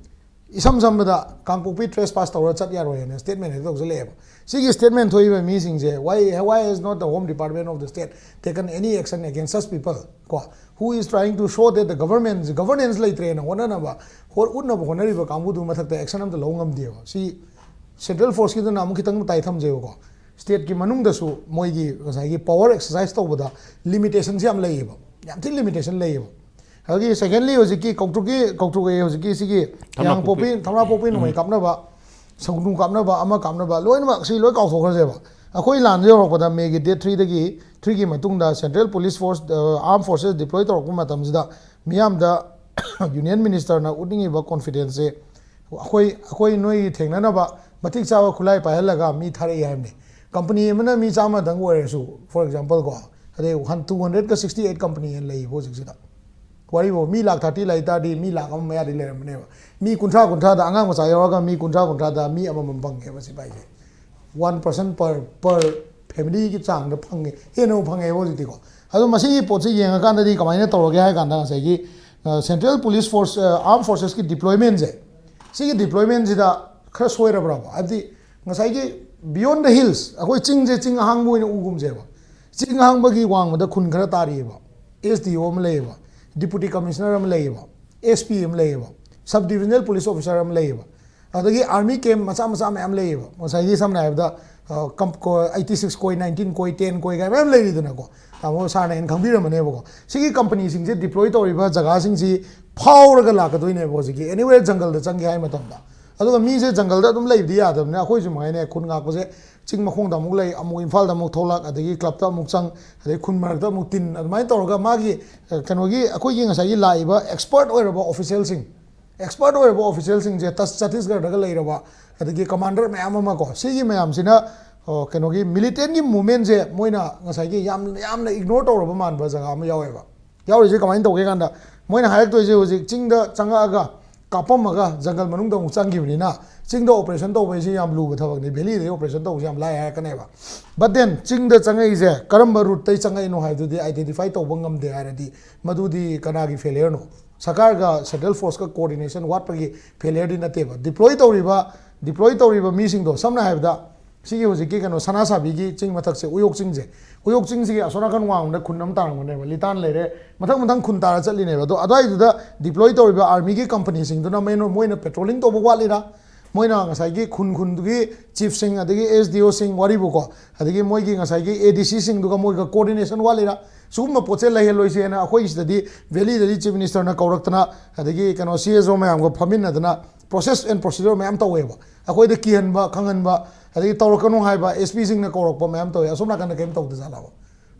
ꯏꯁꯝ ꯁꯝꯕꯗ ꯀꯥꯡꯄꯣꯛꯄꯤ trespass ꯇꯧꯔ ꯆꯠ ꯌꯥꯔꯣꯏ ꯍꯥꯏꯅ statement ꯍꯦꯛꯇ ꯇꯧꯁꯜꯂꯛꯑꯦꯕ꯫ ꯁꯤꯒꯤ statement ꯊꯣꯛꯏꯕ ꯃꯤꯁꯤꯡꯁꯦ, why, why has not the Home Department of the state taken any action against such people? ꯀꯣ, who is trying to show that the government, governance ꯂꯩꯇ꯭ꯔꯦꯅ ꯍꯣꯠꯅꯅꯕ, ꯍꯣ-, ꯎꯠꯅꯕ ꯍꯣꯠꯅꯔꯤꯕ ꯀꯥꯡꯕꯨꯗꯨ ꯃꯊꯛꯇ action ꯑꯝꯇ ꯂꯧ ꯉꯝꯗꯦꯕ꯫ ꯁꯤ central forceꯀꯤꯗꯨꯅ ꯑꯃꯨꯛ ꯈꯤꯇꯪ ꯃꯇꯥꯏ ꯊꯝꯖꯩꯕꯀꯣ꯫ Stateꯀꯤ ꯃꯅꯨꯡꯗꯁꯨ ꯃꯣꯏꯒꯤ ꯉꯁꯥꯏꯒꯤ power exercise ꯇꯧꯕꯗ limitationꯁꯦ ꯌꯥꯝ ꯂꯩꯌꯦꯕ, ꯌꯥꯝ ꯊꯤꯅ limitation ꯂꯩꯌꯦꯕ꯫ ꯑꯗꯒꯤ secondly, ꯍꯧꯖꯤꯛꯀꯤ ꯀꯧꯇ꯭ꯔꯨꯛꯀꯤ, ꯀꯧꯇ꯭ꯔꯨꯛ ꯑꯌꯦ, ꯍꯧꯖꯤꯛꯀꯤ ꯁꯤꯒꯤ ꯊꯝꯅꯥꯄꯣꯛꯄꯤ, ꯊꯝꯅꯥꯄꯣꯛꯄꯤ ꯅꯣꯡꯃꯩ ꯀꯥꯞꯅꯕ, ꯁꯒꯨꯅꯨ ꯀꯥꯞꯅꯕ, ꯑꯃ ꯀꯥꯞꯅꯕ, ꯂꯣꯏꯅꯃꯛ ꯁꯤ ꯂꯣꯏ ꯀꯥꯎꯊꯣꯛꯈ꯭ꯔꯁꯦꯕ꯫ ꯑꯩꯈꯣꯏ ꯂꯥꯟꯁꯦ ꯌꯧꯔꯛꯄꯗ ꯃꯦꯒꯤ date threeꯗꯒꯤ, threeꯒꯤ ꯃꯇꯨꯡꯗ central police force, ꯑ, armed forces deploy ꯇꯧꯔꯛꯄ ꯃꯇꯝꯁꯤꯗ ꯃꯤꯌꯥꯝꯗ Union Ministerꯅ ꯎꯠꯅꯤꯡꯉꯤꯕ confidenceꯁꯦ, ꯑꯩꯈꯣꯏ, ꯑꯩꯈꯣꯏ ꯅꯣꯏꯒꯤ ꯊꯦꯡꯅꯅꯕ ꯃꯇꯤꯛ ꯆꯥꯕ ꯈꯨꯠꯂꯥꯏ ꯄꯥꯏꯍꯜꯂꯒ ꯃꯤ ꯊꯥꯔꯛꯏ ꯍꯥꯏꯕꯅꯤ꯫ Company ꯑꯃꯅ ꯃꯤ ꯆꯥꯝꯃꯗꯪ ꯑꯣꯏꯔꯁꯨ, for example ꯀꯣ, ꯑꯗꯩ one, two hundredꯀ sixty eight company ꯍꯦꯟꯅ ꯂꯩꯌꯦꯕ ꯍꯧꯖꯤꯛꯁꯤꯗ꯫ ꯋꯥꯔꯤꯕꯨ ꯃꯤ ꯂꯥꯛ thirty ꯂꯩ ꯇꯥꯔꯗꯤ ꯃꯤ ꯂꯥꯛ ꯑꯃ ꯃꯌꯥꯗꯤ ꯂꯩꯔꯝꯃꯅꯦꯕ꯫ ꯃꯤ ꯀꯨꯟꯊ꯭ꯔꯥ, ꯀꯨꯟꯊ꯭ꯔꯥꯗ, ꯑꯉꯥꯡ ꯃꯆꯥ ꯌꯥꯎꯔꯒ ꯃꯤ ꯀꯨꯟꯊ꯭ꯔꯥ, ꯀꯨꯟꯊ꯭ꯔꯥꯗ ꯃꯤ ꯑꯃꯃꯝ ꯐꯪꯉꯦꯕ ꯁꯤꯐꯥꯏꯁꯦ꯫ One person per, per familyꯒꯤ ꯆꯥꯡꯗ ꯐꯪꯉꯦ, ꯍꯦꯟꯅꯕꯨ ꯐꯪꯉꯦꯕ ꯍꯧꯖꯤꯛꯇꯤꯀꯣ꯫ ꯑꯗꯣ ꯃꯁꯤꯒꯤ ꯄꯣꯠꯁꯤ ꯌꯦꯡꯉꯀꯥꯟꯗꯗꯤ ꯀꯃꯥꯏꯅ ꯇꯧꯔꯒꯦ ꯍꯥꯏ ꯀꯥꯟꯗ ꯉꯁꯥꯏꯒꯤ ꯁꯦꯟꯇ꯭ꯔꯦꯜ ꯄꯨꯂꯤꯁ ꯐꯣꯔꯁ, ꯑꯥꯔꯝ ꯐꯣꯔꯁꯦꯁꯀꯤ ꯗꯤꯄ꯭ꯂꯣꯏꯃꯦꯟꯁꯦ, ꯁꯤꯒꯤ ꯗꯤꯄ꯭ꯂꯣꯏꯃꯦꯟꯁꯤꯗ ꯈꯔ ꯁꯣꯏꯔꯕ꯭ꯔꯕ? ꯍꯥꯏꯕꯗꯤ ꯉꯁꯥꯏꯒꯤ beyond the hills, ꯑꯩꯈꯣꯏ ꯆꯤꯡꯁꯦ ꯆꯤꯡ ꯑꯍꯥꯡꯕ ꯑꯣꯏꯅ ꯎꯒꯨꯝꯁꯦꯕ꯫ ꯆꯤꯡ ꯑꯍꯥꯡꯕꯒꯤ ꯋꯥꯡꯃꯗ ꯈꯨꯟ ꯈꯔ ꯇꯥꯔꯤꯑꯕ꯫ ꯑꯦꯁ ꯗꯤ ꯑꯣ ꯑꯃ ꯂꯩꯌꯦꯕ, ꯗꯤꯄꯨꯇꯤ ꯀꯃꯤꯁꯅꯔ ꯑꯃ ꯂꯩꯌꯦꯕ, ꯑꯦꯁ ꯄꯤ ꯑꯃ ꯂꯩꯌꯦꯕ, ꯁꯕ ꯗꯤꯕꯤꯖꯅꯦꯜ ꯄꯨꯂꯤꯁ ꯑꯣꯐꯤꯁꯥꯔ ꯑꯃ ꯂꯩꯌꯦꯕ, ꯑꯗꯒꯤ ꯑꯥꯔꯃꯤ ꯀꯦꯝ ꯃꯆꯥ ꯃꯆꯥ ꯃꯌꯥꯝ ꯂꯩꯌꯦꯕ꯫ ꯉꯁꯥꯏꯒꯤ ꯁꯝꯅ ꯍꯥꯏꯔꯕꯗ ꯑꯩꯠꯇꯤ ꯁꯤꯛꯁ ꯀꯣꯏ, ꯅꯥꯏꯟꯇꯤꯟ ꯀꯣꯏ, ꯇꯦꯟ ꯀꯣꯏ ꯀꯥꯏꯅ ꯃꯌꯥꯝ ꯂꯩꯔꯤꯗꯅꯀꯣ꯫ ꯇꯥꯃꯣ ꯁꯥꯔꯅ ꯍꯦꯟꯅ ꯈꯪꯕꯤꯔꯝꯃꯅꯦꯕꯀꯣ꯫ ꯁꯤꯒꯤ ꯀꯝꯄꯅꯤꯁꯤꯡꯁꯦ ꯗꯤꯄ꯭ꯂꯣꯏ ꯇꯧꯔꯤꯕ ꯖꯒꯥꯁꯤꯡꯁꯤ ꯐꯥꯎꯔꯒ ꯂꯥꯛꯀꯗꯣꯏꯅꯦꯕ꯫ ꯍꯧꯖꯤꯛꯀꯤ ꯑꯦꯅꯤꯋꯦꯔ ꯖꯪꯒꯜꯗ ꯆꯪꯒꯦ ꯍꯥꯏ ꯃꯇꯝꯗ, ꯑꯗꯨꯒ ꯃꯤꯁꯦ ꯖꯪꯒꯜꯗ ꯑꯗꯨꯝ ꯂꯩꯕꯗꯤ ꯌꯥꯗꯕꯅꯤꯅ, ꯑꯩꯈꯣꯏꯁꯨ ꯃꯉꯥꯏꯅꯦ, ꯈꯨꯟ ꯉꯥꯛꯄꯁꯦ ꯆꯤꯡ ꯃꯈꯣꯡꯗ ꯑꯃꯨꯛ ꯂꯩ, ꯑꯃꯨꯛ ꯏꯝꯐꯥꯜꯗ ꯑꯃꯨꯛ ꯊꯣꯛꯂꯛ, ꯑꯗꯒꯤ ꯀ꯭ꯂꯕꯇ ꯑꯃꯨꯛ ꯆꯪ, ꯑꯗꯩ ꯈꯨꯟ ꯃꯔꯛꯇ ꯑꯃꯨꯛ ꯇꯤꯟ, ꯑꯗꯨꯃꯥꯏꯅ ꯇꯧꯔꯒ ꯃꯥꯒꯤ, ꯑ, ꯀꯩꯅꯣꯒꯤ, ꯑꯩꯈꯣꯏꯒꯤ ꯉꯁꯥꯏꯒꯤ ꯂꯥꯛꯏꯕ ꯑꯦꯛꯁꯄꯔꯠ ꯑꯣꯏꯔꯕ ꯑꯣꯐꯤꯁꯦꯜꯁꯤꯡ, ꯑꯦꯛꯁꯄꯔꯠ ꯑꯣꯏꯔꯕ ꯑꯣꯐꯤꯁꯦꯜꯁꯤꯡꯁꯦ ꯇꯁ-, ꯆꯇꯤꯁꯒꯔꯗꯒ ꯂꯩꯔꯕ, ꯑꯗꯒꯤ ꯀꯃꯥꯟꯗꯔ ꯃꯌꯥꯝ ꯑꯃ ꯀꯣ, ꯁꯤꯒꯤ ꯃꯌꯥꯝꯁꯤꯅ, ꯑ, ꯀꯩꯅꯣꯒꯤ ꯃꯤꯂꯤꯇꯦꯟꯒꯤ ꯃꯨꯞꯃꯦꯟꯁꯦ ꯃꯣꯏꯅ ꯉꯁꯥꯏꯒꯤ ꯌꯥꯝ, ꯌꯥꯝꯅ ꯏꯒꯅꯣꯔ ꯇꯧꯔꯕ ꯃꯥꯟꯕ ꯖꯒꯥ ꯑꯃ ꯌꯥꯎꯋꯦꯕ꯫ ꯌꯥꯎꯔꯤꯁꯦ ꯀꯃꯥꯏꯅ ꯇꯧꯒꯦ ꯀꯥꯟꯗ, ꯃꯣꯏꯅ ꯍꯥꯏꯔꯛꯇꯣꯏꯁꯦ ꯍꯧꯖꯤꯛ ꯆꯤꯡꯗ ꯆꯪꯉꯛꯑꯒ ꯀꯥꯞꯄꯝꯃꯒ ꯖꯪꯒꯜ ꯃꯅꯨꯡꯗ ꯑꯃꯨꯛ ꯆꯪꯈꯤꯕꯅꯤꯅ, ꯆꯤꯡꯗ ꯑꯣꯄꯔꯦꯁꯟ ꯇꯧꯕ ꯍꯥꯏꯁꯤ ꯌꯥꯝ ꯂꯨꯕ ꯊꯕꯛꯅꯤ, ꯚꯦꯂꯤꯗꯗꯤ ꯑꯣꯄꯔꯦꯁꯟ ꯇꯧꯕꯁꯤ ꯌꯥꯝ ꯂꯥꯏ ꯍꯥꯏꯔꯛꯀꯅꯦꯕ꯫ But then ꯆꯤꯡꯗ ꯆꯪꯉꯛꯏꯁꯦ ꯀꯔꯝꯕ ꯔꯨꯠꯇꯩ ꯆꯪꯉꯛꯏꯅꯣ ꯍꯥꯏꯕꯗꯨꯗꯤ ꯑꯥꯏꯗꯦꯟꯇꯤꯐꯥꯏ ꯇꯧꯕ ꯉꯝꯗꯦ ꯍꯥꯏꯔꯗꯤ, ꯃꯗꯨꯗꯤ ꯀꯅꯥꯒꯤ ꯐꯦꯂꯤꯌꯔꯅꯣ? ꯁꯔꯀꯥꯔꯒ ꯁꯦꯟꯇ꯭ꯔꯦꯜ ꯐꯣꯔꯁꯀ ꯀꯣꯑꯣꯔꯗꯤꯅꯦꯁꯟ ꯋꯥꯠꯄꯒꯤ ꯐꯦꯂꯤꯌꯔꯗꯤ ꯅꯠꯇꯦꯕ꯫ ꯗꯤꯄ꯭ꯂꯣꯏ ꯇꯧꯔꯤꯕ, ꯗꯤꯄ꯭ꯂꯣꯏ ꯇꯧꯔꯤꯕ ꯃꯤꯁꯤꯡꯗꯣ, ꯁꯝꯅ ꯍꯥꯏꯔꯕꯗ ꯁꯤꯒꯤ ꯍꯧꯖꯤꯛꯀꯤ ꯀꯩꯅꯣ ꯁꯅꯥ ꯁꯥꯕꯤꯒꯤ ꯆꯤꯡ ꯃꯊꯛꯁꯦ, ꯎꯌꯣꯛ ꯆꯤꯡꯁꯦ, ꯎꯌꯣꯛ ꯆꯤꯡꯁꯤꯒꯤ ꯑꯁꯣꯝ ꯅꯥꯀꯟ ꯋꯥꯡꯃꯗ ꯈꯨꯟ ꯑꯃ ꯇꯥꯔꯝꯒꯅꯦꯕ, ꯂꯤꯇꯥꯟ ꯂꯩꯔꯦ, ꯃꯊꯪ ꯃꯊꯪ ꯈꯨꯟ ꯇꯥꯔ ꯆꯠꯂꯤꯅꯦꯕ꯫ ꯑꯗꯣ ꯑꯗꯨꯋꯥꯏꯗꯨꯗ ꯗꯤꯄ꯭ꯂꯣꯏ ꯇꯧꯔꯤꯕ ꯑꯥꯔꯃꯤꯒꯤ ꯀꯝꯄꯅꯤꯁꯤꯡꯗꯨꯅ ꯃꯣꯏꯅ, ꯃꯣꯏꯅ ꯄꯦꯇ꯭ꯔꯣꯂꯤꯡ ꯇꯧꯕ ꯋꯥꯠꯂꯤꯔꯥ? ꯃꯣꯏꯅ ꯉꯁꯥꯏꯒꯤ ꯈꯨꯟ ꯈꯨꯟꯗꯨꯒꯤ ꯆꯤꯐꯁꯤꯡ, ꯑꯗꯒꯤ ꯑꯦꯁ ꯗꯤ ꯑꯣꯁꯤꯡ ꯋꯥꯔꯤꯕꯨꯀꯣ, ꯑꯗꯒꯤ ꯃꯣꯏꯒꯤ ꯉꯁꯥꯏꯒꯤ ꯑꯦ ꯗꯤ ꯁꯤꯁꯤꯡꯗꯨꯒ ꯃꯣꯏꯒ ꯀꯣꯑꯣꯔꯗꯤꯅꯦꯁꯟ ꯋꯥꯠꯂꯤꯔꯥ? ꯁꯤꯒꯨꯝꯕ ꯄꯣꯠꯁꯦ ꯂꯩꯍꯜꯂꯣꯏꯁꯦꯅ ꯑꯩꯈꯣꯏꯒꯤ ꯁꯤꯗꯗꯤ ꯚꯦꯂꯤꯗꯗꯤ ꯆꯤꯐ ꯃꯤꯅꯤꯁꯇꯔꯅ ꯀꯧꯔꯛꯇꯅ, ꯑꯗꯒꯤ ꯀꯩꯅꯣ ꯁꯤ ꯑꯦꯁ ꯑꯣ ꯃꯌꯥꯝꯒ ꯐꯝꯃꯤꯟꯅꯗꯅ ꯄ꯭ꯔꯣꯁꯦꯁ ꯑꯦꯟ ꯄ꯭ꯔꯣꯁꯤꯗꯔ ꯃꯌꯥꯝ ꯇꯧꯋꯦꯕ꯫ ꯑꯩꯈꯣꯏꯗ ꯀꯤꯍꯟꯕ, ꯈꯪꯍꯟꯕ, ꯑꯗꯒꯤ ꯇꯧꯔꯛꯀꯅꯨ ꯍꯥꯏꯕ ꯑꯦꯁ ꯄꯤꯁꯤꯡꯅ ꯀꯧꯔꯛꯄ ꯃꯌꯥꯝ ꯇꯧꯋꯦ꯫ ꯑꯁꯣꯝ ꯅꯥꯀꯟꯗ ꯀꯔꯤꯝ ꯇꯧꯗꯖꯥꯠꯂꯕ?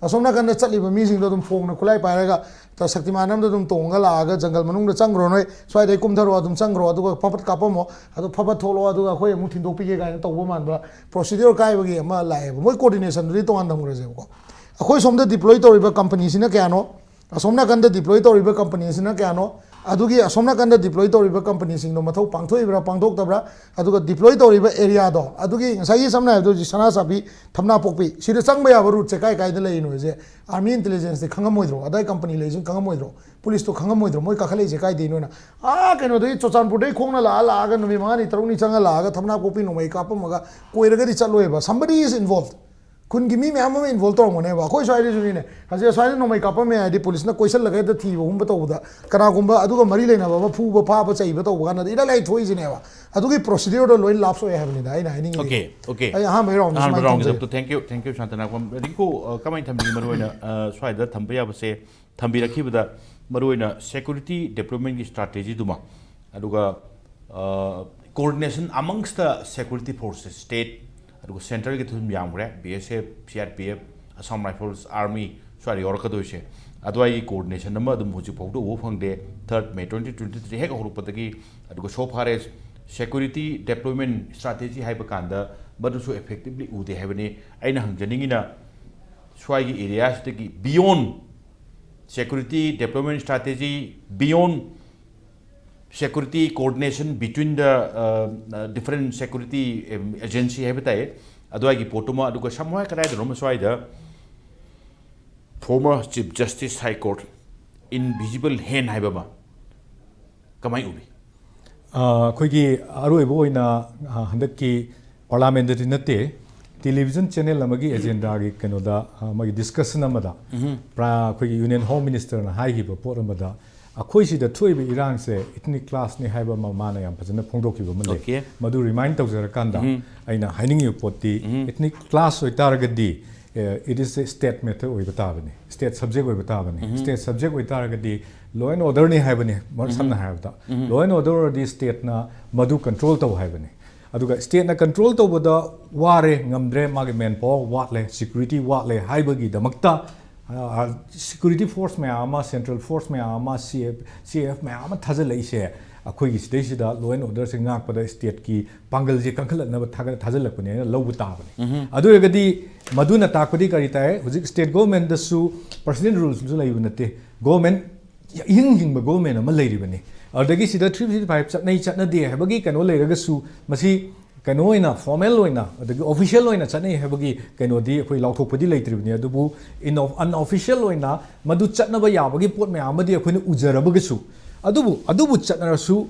ꯑꯁꯣꯝ ꯅꯥꯀꯟꯗ ꯆꯠꯂꯤꯕ ꯃꯤꯁꯤꯡꯗꯣ ꯑꯗꯨꯝ ꯐꯣꯡꯅ ꯈꯨꯠꯂꯥꯏ ꯄꯥꯏꯔꯒ ꯁꯛꯇꯤꯃꯥꯟ ꯑꯃꯗ ꯑꯗꯨꯝ ꯇꯣꯡꯉꯒ ꯂꯥꯛꯑꯒ ꯖꯪꯒꯜ ꯃꯅꯨꯡꯗ ꯆꯪꯈ꯭ꯔꯣ, ꯅꯣꯏ ꯁ꯭ꯋꯥꯏꯗꯩ ꯀꯨꯝꯊꯔꯣ, ꯑꯗꯨꯝ ꯆꯪꯈ꯭ꯔꯣ, ꯑꯗꯨꯒ ꯐꯐꯠ ꯀꯥꯞꯄꯝꯃꯣ, ꯑꯗꯨ ꯐꯐꯠ ꯊꯣꯛꯂꯛꯑꯣ, ꯑꯗꯨꯒ ꯑꯩꯈꯣꯏ ꯑꯃꯨꯛ ꯊꯤꯟꯗꯣꯛꯄꯤꯒꯦ ꯀꯥꯏꯅ ꯇꯧꯕ ꯃꯥꯟꯕ ꯄ꯭ꯔꯣꯁꯤꯗ꯭ꯌꯨꯔ ꯀꯥꯏꯕꯒꯤ ꯑꯃ ꯂꯥꯛꯑꯦꯕ꯫ ꯃꯣꯏ ꯀꯣꯑꯣꯔꯗꯤꯅꯦꯁꯟꯗꯨꯗꯤ ꯇꯣꯉꯥꯟ ꯊꯝꯈ꯭ꯔꯁꯦꯕꯀꯣ꯫ ꯑꯩꯈꯣꯏ ꯁꯣꯝꯗ ꯗꯤꯄ꯭ꯂꯣꯏ ꯇꯧꯔꯤꯕ ꯀꯝꯄꯅꯤꯁꯤꯅ ꯀꯌꯥꯅꯣ, ꯑꯁꯣꯝ ꯅꯥꯀꯟꯗ ꯗꯤꯄ꯭ꯂꯣꯏ ꯇꯧꯔꯤꯕ ꯀꯝꯄꯅꯤꯁꯤꯅ ꯀꯌꯥꯅꯣ, ꯑꯗꯨꯒꯤ ꯑꯁꯣꯝ ꯅꯥꯀꯟꯗ deploy ꯇꯧꯔꯤꯕ companyꯁꯤꯡꯗꯣ ꯃꯊꯧ ꯄꯥꯡꯊꯣꯛꯏꯕ꯭ꯔꯥ ꯄꯥꯡꯊꯣꯛꯇꯕ꯭ꯔꯥ, ꯑꯗꯨꯒ deploy ꯇꯧꯔꯤꯕ areaꯗꯣ, ꯑꯗꯨꯒꯤ ꯉꯁꯥꯏꯒꯤ ꯁꯝꯅ ꯍꯥꯏꯔꯕꯗ ꯍꯧꯖꯤꯛ ꯁꯅꯥ ꯆꯥꯕꯤ, ꯊꯝꯅꯥ ꯄꯣꯛꯄꯤ, ꯁꯤꯗ ꯆꯪꯕ ꯌꯥꯕ routeꯁꯦ ꯀꯥꯏ ꯀꯥꯏꯗ ꯂꯩꯔꯤꯅꯣ ꯍꯥꯏꯁꯦ army intelligenceꯇꯤ ꯈꯪꯉꯝꯃꯣꯏꯗ꯭ꯔꯣ? ꯑꯗꯥꯏ company ꯂꯩꯁꯤꯡ ꯈꯪꯉꯝꯃꯣꯏꯗ꯭ꯔꯣ? Policeꯇꯣ ꯈꯪꯉꯝꯃꯣꯏꯗ꯭ꯔꯣ? ꯃꯣꯏ ꯀꯥꯈꯠꯂꯛꯏꯁꯦ ꯀꯥꯏꯗꯩꯅꯣꯅ? ꯑꯥ, ꯀꯩꯅꯣꯗꯒꯤ, ꯆꯨꯔꯆꯥꯟꯄꯨꯔꯗꯒꯤ ꯈꯣꯡꯅ ꯂꯥꯛꯑ ꯂꯥꯛꯑꯒ ꯅꯨꯃꯤꯠ ꯃꯉꯥꯅꯤ ꯇꯔꯨꯛꯅꯤ ꯆꯪꯉ ꯂꯥꯛꯑꯒ ꯊꯝꯅꯥ ꯄꯣꯛꯄꯤ ꯅꯣꯡꯃꯩ ꯀꯥꯞꯄꯝꯃꯒ ꯀꯣꯏꯔꯒꯗꯤ ꯆꯠꯂꯣꯏꯕ꯫ Somebody is involved꯫ ꯈꯨꯟꯒꯤ ꯃꯤ ꯃꯌꯥꯝ ꯑꯃ involve ꯇꯧꯔꯝꯒꯅꯦꯕ꯫ ꯑꯩꯈꯣꯏ ꯁ꯭ꯋꯥꯏꯗꯁꯨꯅꯤꯅꯦ, ꯍꯧꯖꯤꯛ ꯑꯁ꯭ꯋꯥꯏꯗ ꯅꯣꯡꯃꯩ ꯀꯥꯞꯄꯝꯃꯦ ꯍꯥꯏꯗꯤ policeꯅ ꯀꯣꯏꯁꯜꯂꯒ ꯍꯦꯛꯇ ꯊꯤꯕꯒꯨꯝꯕ ꯇꯧꯕꯗ ꯀꯅꯥꯒꯨꯝꯕ ꯑꯗꯨꯒ ꯃꯔꯤ ꯂꯩꯅꯕ ꯑꯃ ꯐꯨꯕ, ꯐꯥꯕ, ꯆꯩꯕ ꯇꯧꯕ ꯀꯥꯟꯗ ꯏꯔꯥꯏ ꯂꯥꯏ ꯊꯣꯛꯏꯁꯤꯅꯦꯕ꯫ ꯑꯗꯨꯒꯤ procedureꯗꯣ ꯂꯣꯏ lapse ꯑꯣꯏ ꯍꯥꯏꯕꯅꯤꯗ ꯑꯩꯅ ꯍꯥꯏꯅꯤꯡꯉꯤꯁꯦ꯫ Okay, okay. ꯑꯩ ꯑꯍꯥꯟꯕ roundꯗ ꯑꯍꯥꯟꯕ ꯁꯨꯃꯥꯏꯅ roundꯒꯤꯗ ꯊꯝꯖꯒꯦ꯫ Thank you, thank you, ꯁꯥꯟꯇꯅꯥꯒꯣꯝ꯫ ꯔꯤꯡꯀꯨ, ꯑ, ꯀꯃꯥꯏꯅ ꯊꯝꯕꯤꯒꯦ? ꯃꯔꯨꯑꯣꯏꯅ, ꯑ, ꯁ꯭ꯋꯥꯏꯗ ꯊꯝꯕ ꯌꯥꯕꯁꯦ ꯊꯝꯕꯤꯔꯛꯈꯤꯕꯗ, ꯃꯔꯨꯑꯣꯏꯅ security deploymentꯀꯤ strategyꯗꯨꯃ, ꯑꯗꯨꯒ, ꯑ, coordination amongst the security forces, state ꯑꯗꯨꯒ centreꯒꯤ ꯊꯨꯝ ꯌꯥꯝꯈ꯭ꯔꯦ, BSF, CRPF, Assam Rifles, Army, ꯁ꯭ꯋꯥꯏꯗ ꯌꯥꯎꯔꯛꯀꯗꯣꯏꯁꯦ꯫ ꯑꯗꯨꯋꯥꯏꯒꯤ coordination ꯑꯃ ꯑꯗꯨꯝ ꯍꯧꯖꯤꯛ ꯐꯥꯎꯗ ꯎꯕ ꯐꯪꯗꯦ꯫ Third May twenty twenty three ꯍꯦꯛ ꯍꯧꯔꯛꯄꯗꯒꯤ, ꯑꯗꯨꯒ so far as security deployment strategy ꯍꯥꯏꯕ ꯀꯥꯟꯗ ꯃꯗꯨꯁꯨ effectively ꯎꯗꯦ ꯍꯥꯏꯕꯅꯤ꯫ ꯑꯩꯅ ꯍꯪꯖꯅꯤꯡꯉꯤꯅ, ꯁ꯭ꯋꯥꯏꯒꯤ areaꯁꯤꯗꯒꯤ beyond security deployment strategy, beyond security coordination between the, uh, uh, different security, um, agency ꯍꯥꯏꯕ ꯇꯥꯏ, ꯑꯗꯨꯋꯥꯏꯒꯤ ꯄꯣꯠꯇꯨꯃ, ꯑꯗꯨꯒ somewhere ꯀꯗꯥꯏꯗꯅꯣꯃ ꯁ꯭ꯋꯥꯏꯗ former Chief Justice High Court invisible hand ꯍꯥꯏꯕ ꯑꯃ ꯀꯃꯥꯏ ꯎꯕꯤ? ꯑ, ꯑꯩꯈꯣꯏꯒꯤ ꯑꯔꯣꯏꯕ ꯑꯣꯏꯅ, ꯑ, ꯍꯟꯗꯛꯀꯤ parliamentꯇꯗꯤ ꯅꯠꯇꯦ, television channel ꯑꯃꯒꯤ agendaꯒꯤ ꯀꯩꯅꯣꯗ, ꯑ, ꯃꯥꯒꯤ discussion ꯑꯃꯗ ꯄ꯭ꯔꯥ-, ꯑꯩꯈꯣꯏꯒꯤ Union Home Ministerꯅ ꯍꯥꯏꯈꯤꯕ ꯄꯣꯠ ꯑꯃꯗ, ꯑꯩꯈꯣꯏ ꯁꯤꯗ ꯊꯣꯛꯏꯕ ꯏꯔꯥꯡꯁꯦ ethnic clashꯅꯤ ꯍꯥꯏꯕ ꯑꯃ ꯃꯥꯅ ꯌꯥꯝ ꯐꯖꯅ ꯐꯣꯡꯗꯣꯛꯈꯤꯕ ꯑꯃ ꯂꯩ꯫ Okay. ꯃꯗꯨ remind ꯇꯧꯖꯔꯀꯥꯟꯗ ꯑꯩꯅ ꯍꯥꯏꯅꯤꯡꯉꯤꯕ ꯄꯣꯠꯇꯤ, ethnic clash ꯑꯣꯏꯇꯥꯔꯒꯗꯤ, ꯑꯦ, it is a state matter ꯑꯣꯏꯕ ꯇꯥꯕꯅꯤ, state subject ꯑꯣꯏꯕ ꯇꯥꯕꯅꯤ꯫ State subject ꯑꯣꯏꯇꯥꯔꯒꯗꯤ law and orderꯅꯤ ꯍꯥꯏꯕꯅꯤ, ꯃ-, ꯁꯝꯅ ꯍꯥꯏꯔꯕꯗ꯫ Law and order ꯑꯣꯏꯔꯗꯤ stateꯅ ꯃꯗꯨ control ꯇꯧ ꯍꯥꯏꯕꯅꯤ꯫ ꯑꯗꯨꯒ stateꯅ control ꯇꯧꯕꯗ ꯋꯥꯔꯦ, ꯉꯝꯗ꯭ꯔꯦ, ꯃꯥꯒꯤ manpower ꯋꯥꯠꯂꯦ, security ꯋꯥꯠꯂꯦ ꯍꯥꯏꯕꯒꯤꯗꯃꯛꯇ, ꯑ, security force ꯃꯌꯥꯝ ꯑꯃ, central force ꯃꯌꯥꯝ ꯑꯃ, CF, CAF ꯃꯌꯥꯝ ꯑꯃ ꯊꯥꯖꯤꯜꯂꯛꯏꯁꯦ, ꯑꯩꯈꯣꯏꯒꯤ ꯁꯤꯗꯩꯁꯤꯗ law and orderꯁꯦ ꯉꯥꯛꯄꯗ stateꯀꯤ ꯄꯥꯡꯒꯜꯁꯦ ꯀꯟꯈꯠꯂꯛꯅꯕ ꯊꯥꯒꯠ-, ꯊꯥꯖꯤꯜꯂꯛꯄꯅꯦꯅ ꯂꯧꯕ ꯇꯥꯕꯅꯤ꯫ ꯑꯗꯨ ꯑꯣꯏꯔꯒꯗꯤ ꯃꯗꯨꯅ ꯇꯥꯛꯄꯗꯤ ꯀꯔꯤ ꯇꯥꯏ? ꯍꯧꯖꯤꯛ state governmentꯗꯁꯨ personal ruleꯁꯨ ꯂꯩꯕ ꯅꯠꯇꯦ꯫ Government ꯏꯍꯤꯡ ꯍꯤꯡꯕ ꯒꯣꯚꯔꯟꯃꯦꯟ ꯑꯃ ꯂꯩꯔꯤꯕꯅꯤ꯫ ꯑꯗꯨꯗꯒꯤ ꯁꯤꯗ ꯊ꯭ꯔꯤ ꯐꯤꯐꯇꯤ ꯐꯥꯏꯚ ꯆꯠꯅꯩ ꯆꯠꯅꯗꯦ ꯍꯥꯏꯕꯒꯤ ꯀꯩꯅꯣ ꯂꯩꯔꯒꯁꯨ, ꯃꯁꯤ ꯀꯩꯅꯣ ꯑꯣꯏꯅ, ꯐꯣꯔꯃꯦꯜ ꯑꯣꯏꯅ, ꯑꯗꯒꯤ ꯑꯣꯐꯤꯁꯤꯌꯦꯜ ꯑꯣꯏꯅ ꯆꯠꯅꯩ ꯍꯥꯏꯕꯒꯤ ꯀꯩꯅꯣꯗꯤ ꯑꯩꯈꯣꯏ ꯂꯥꯎꯊꯣꯛꯄꯗꯤ ꯂꯩꯇ꯭ꯔꯤꯕꯅꯤ꯫ ꯑꯗꯨꯕꯨ ꯑꯟꯑꯣꯐꯤꯁꯤꯌꯦꯜ ꯑꯣꯏꯅ ꯃꯗꯨ ꯆꯠꯅꯕ ꯌꯥꯕꯒꯤ ꯄꯣꯠ ꯃꯌꯥꯝ ꯑꯃꯗꯤ ꯑꯩꯈꯣꯏꯅ ꯎꯖꯔꯕꯒꯁꯨ, ꯑꯗꯨꯕꯨ ꯑꯗꯨꯕꯨ ꯆꯠꯅꯔꯁꯨ,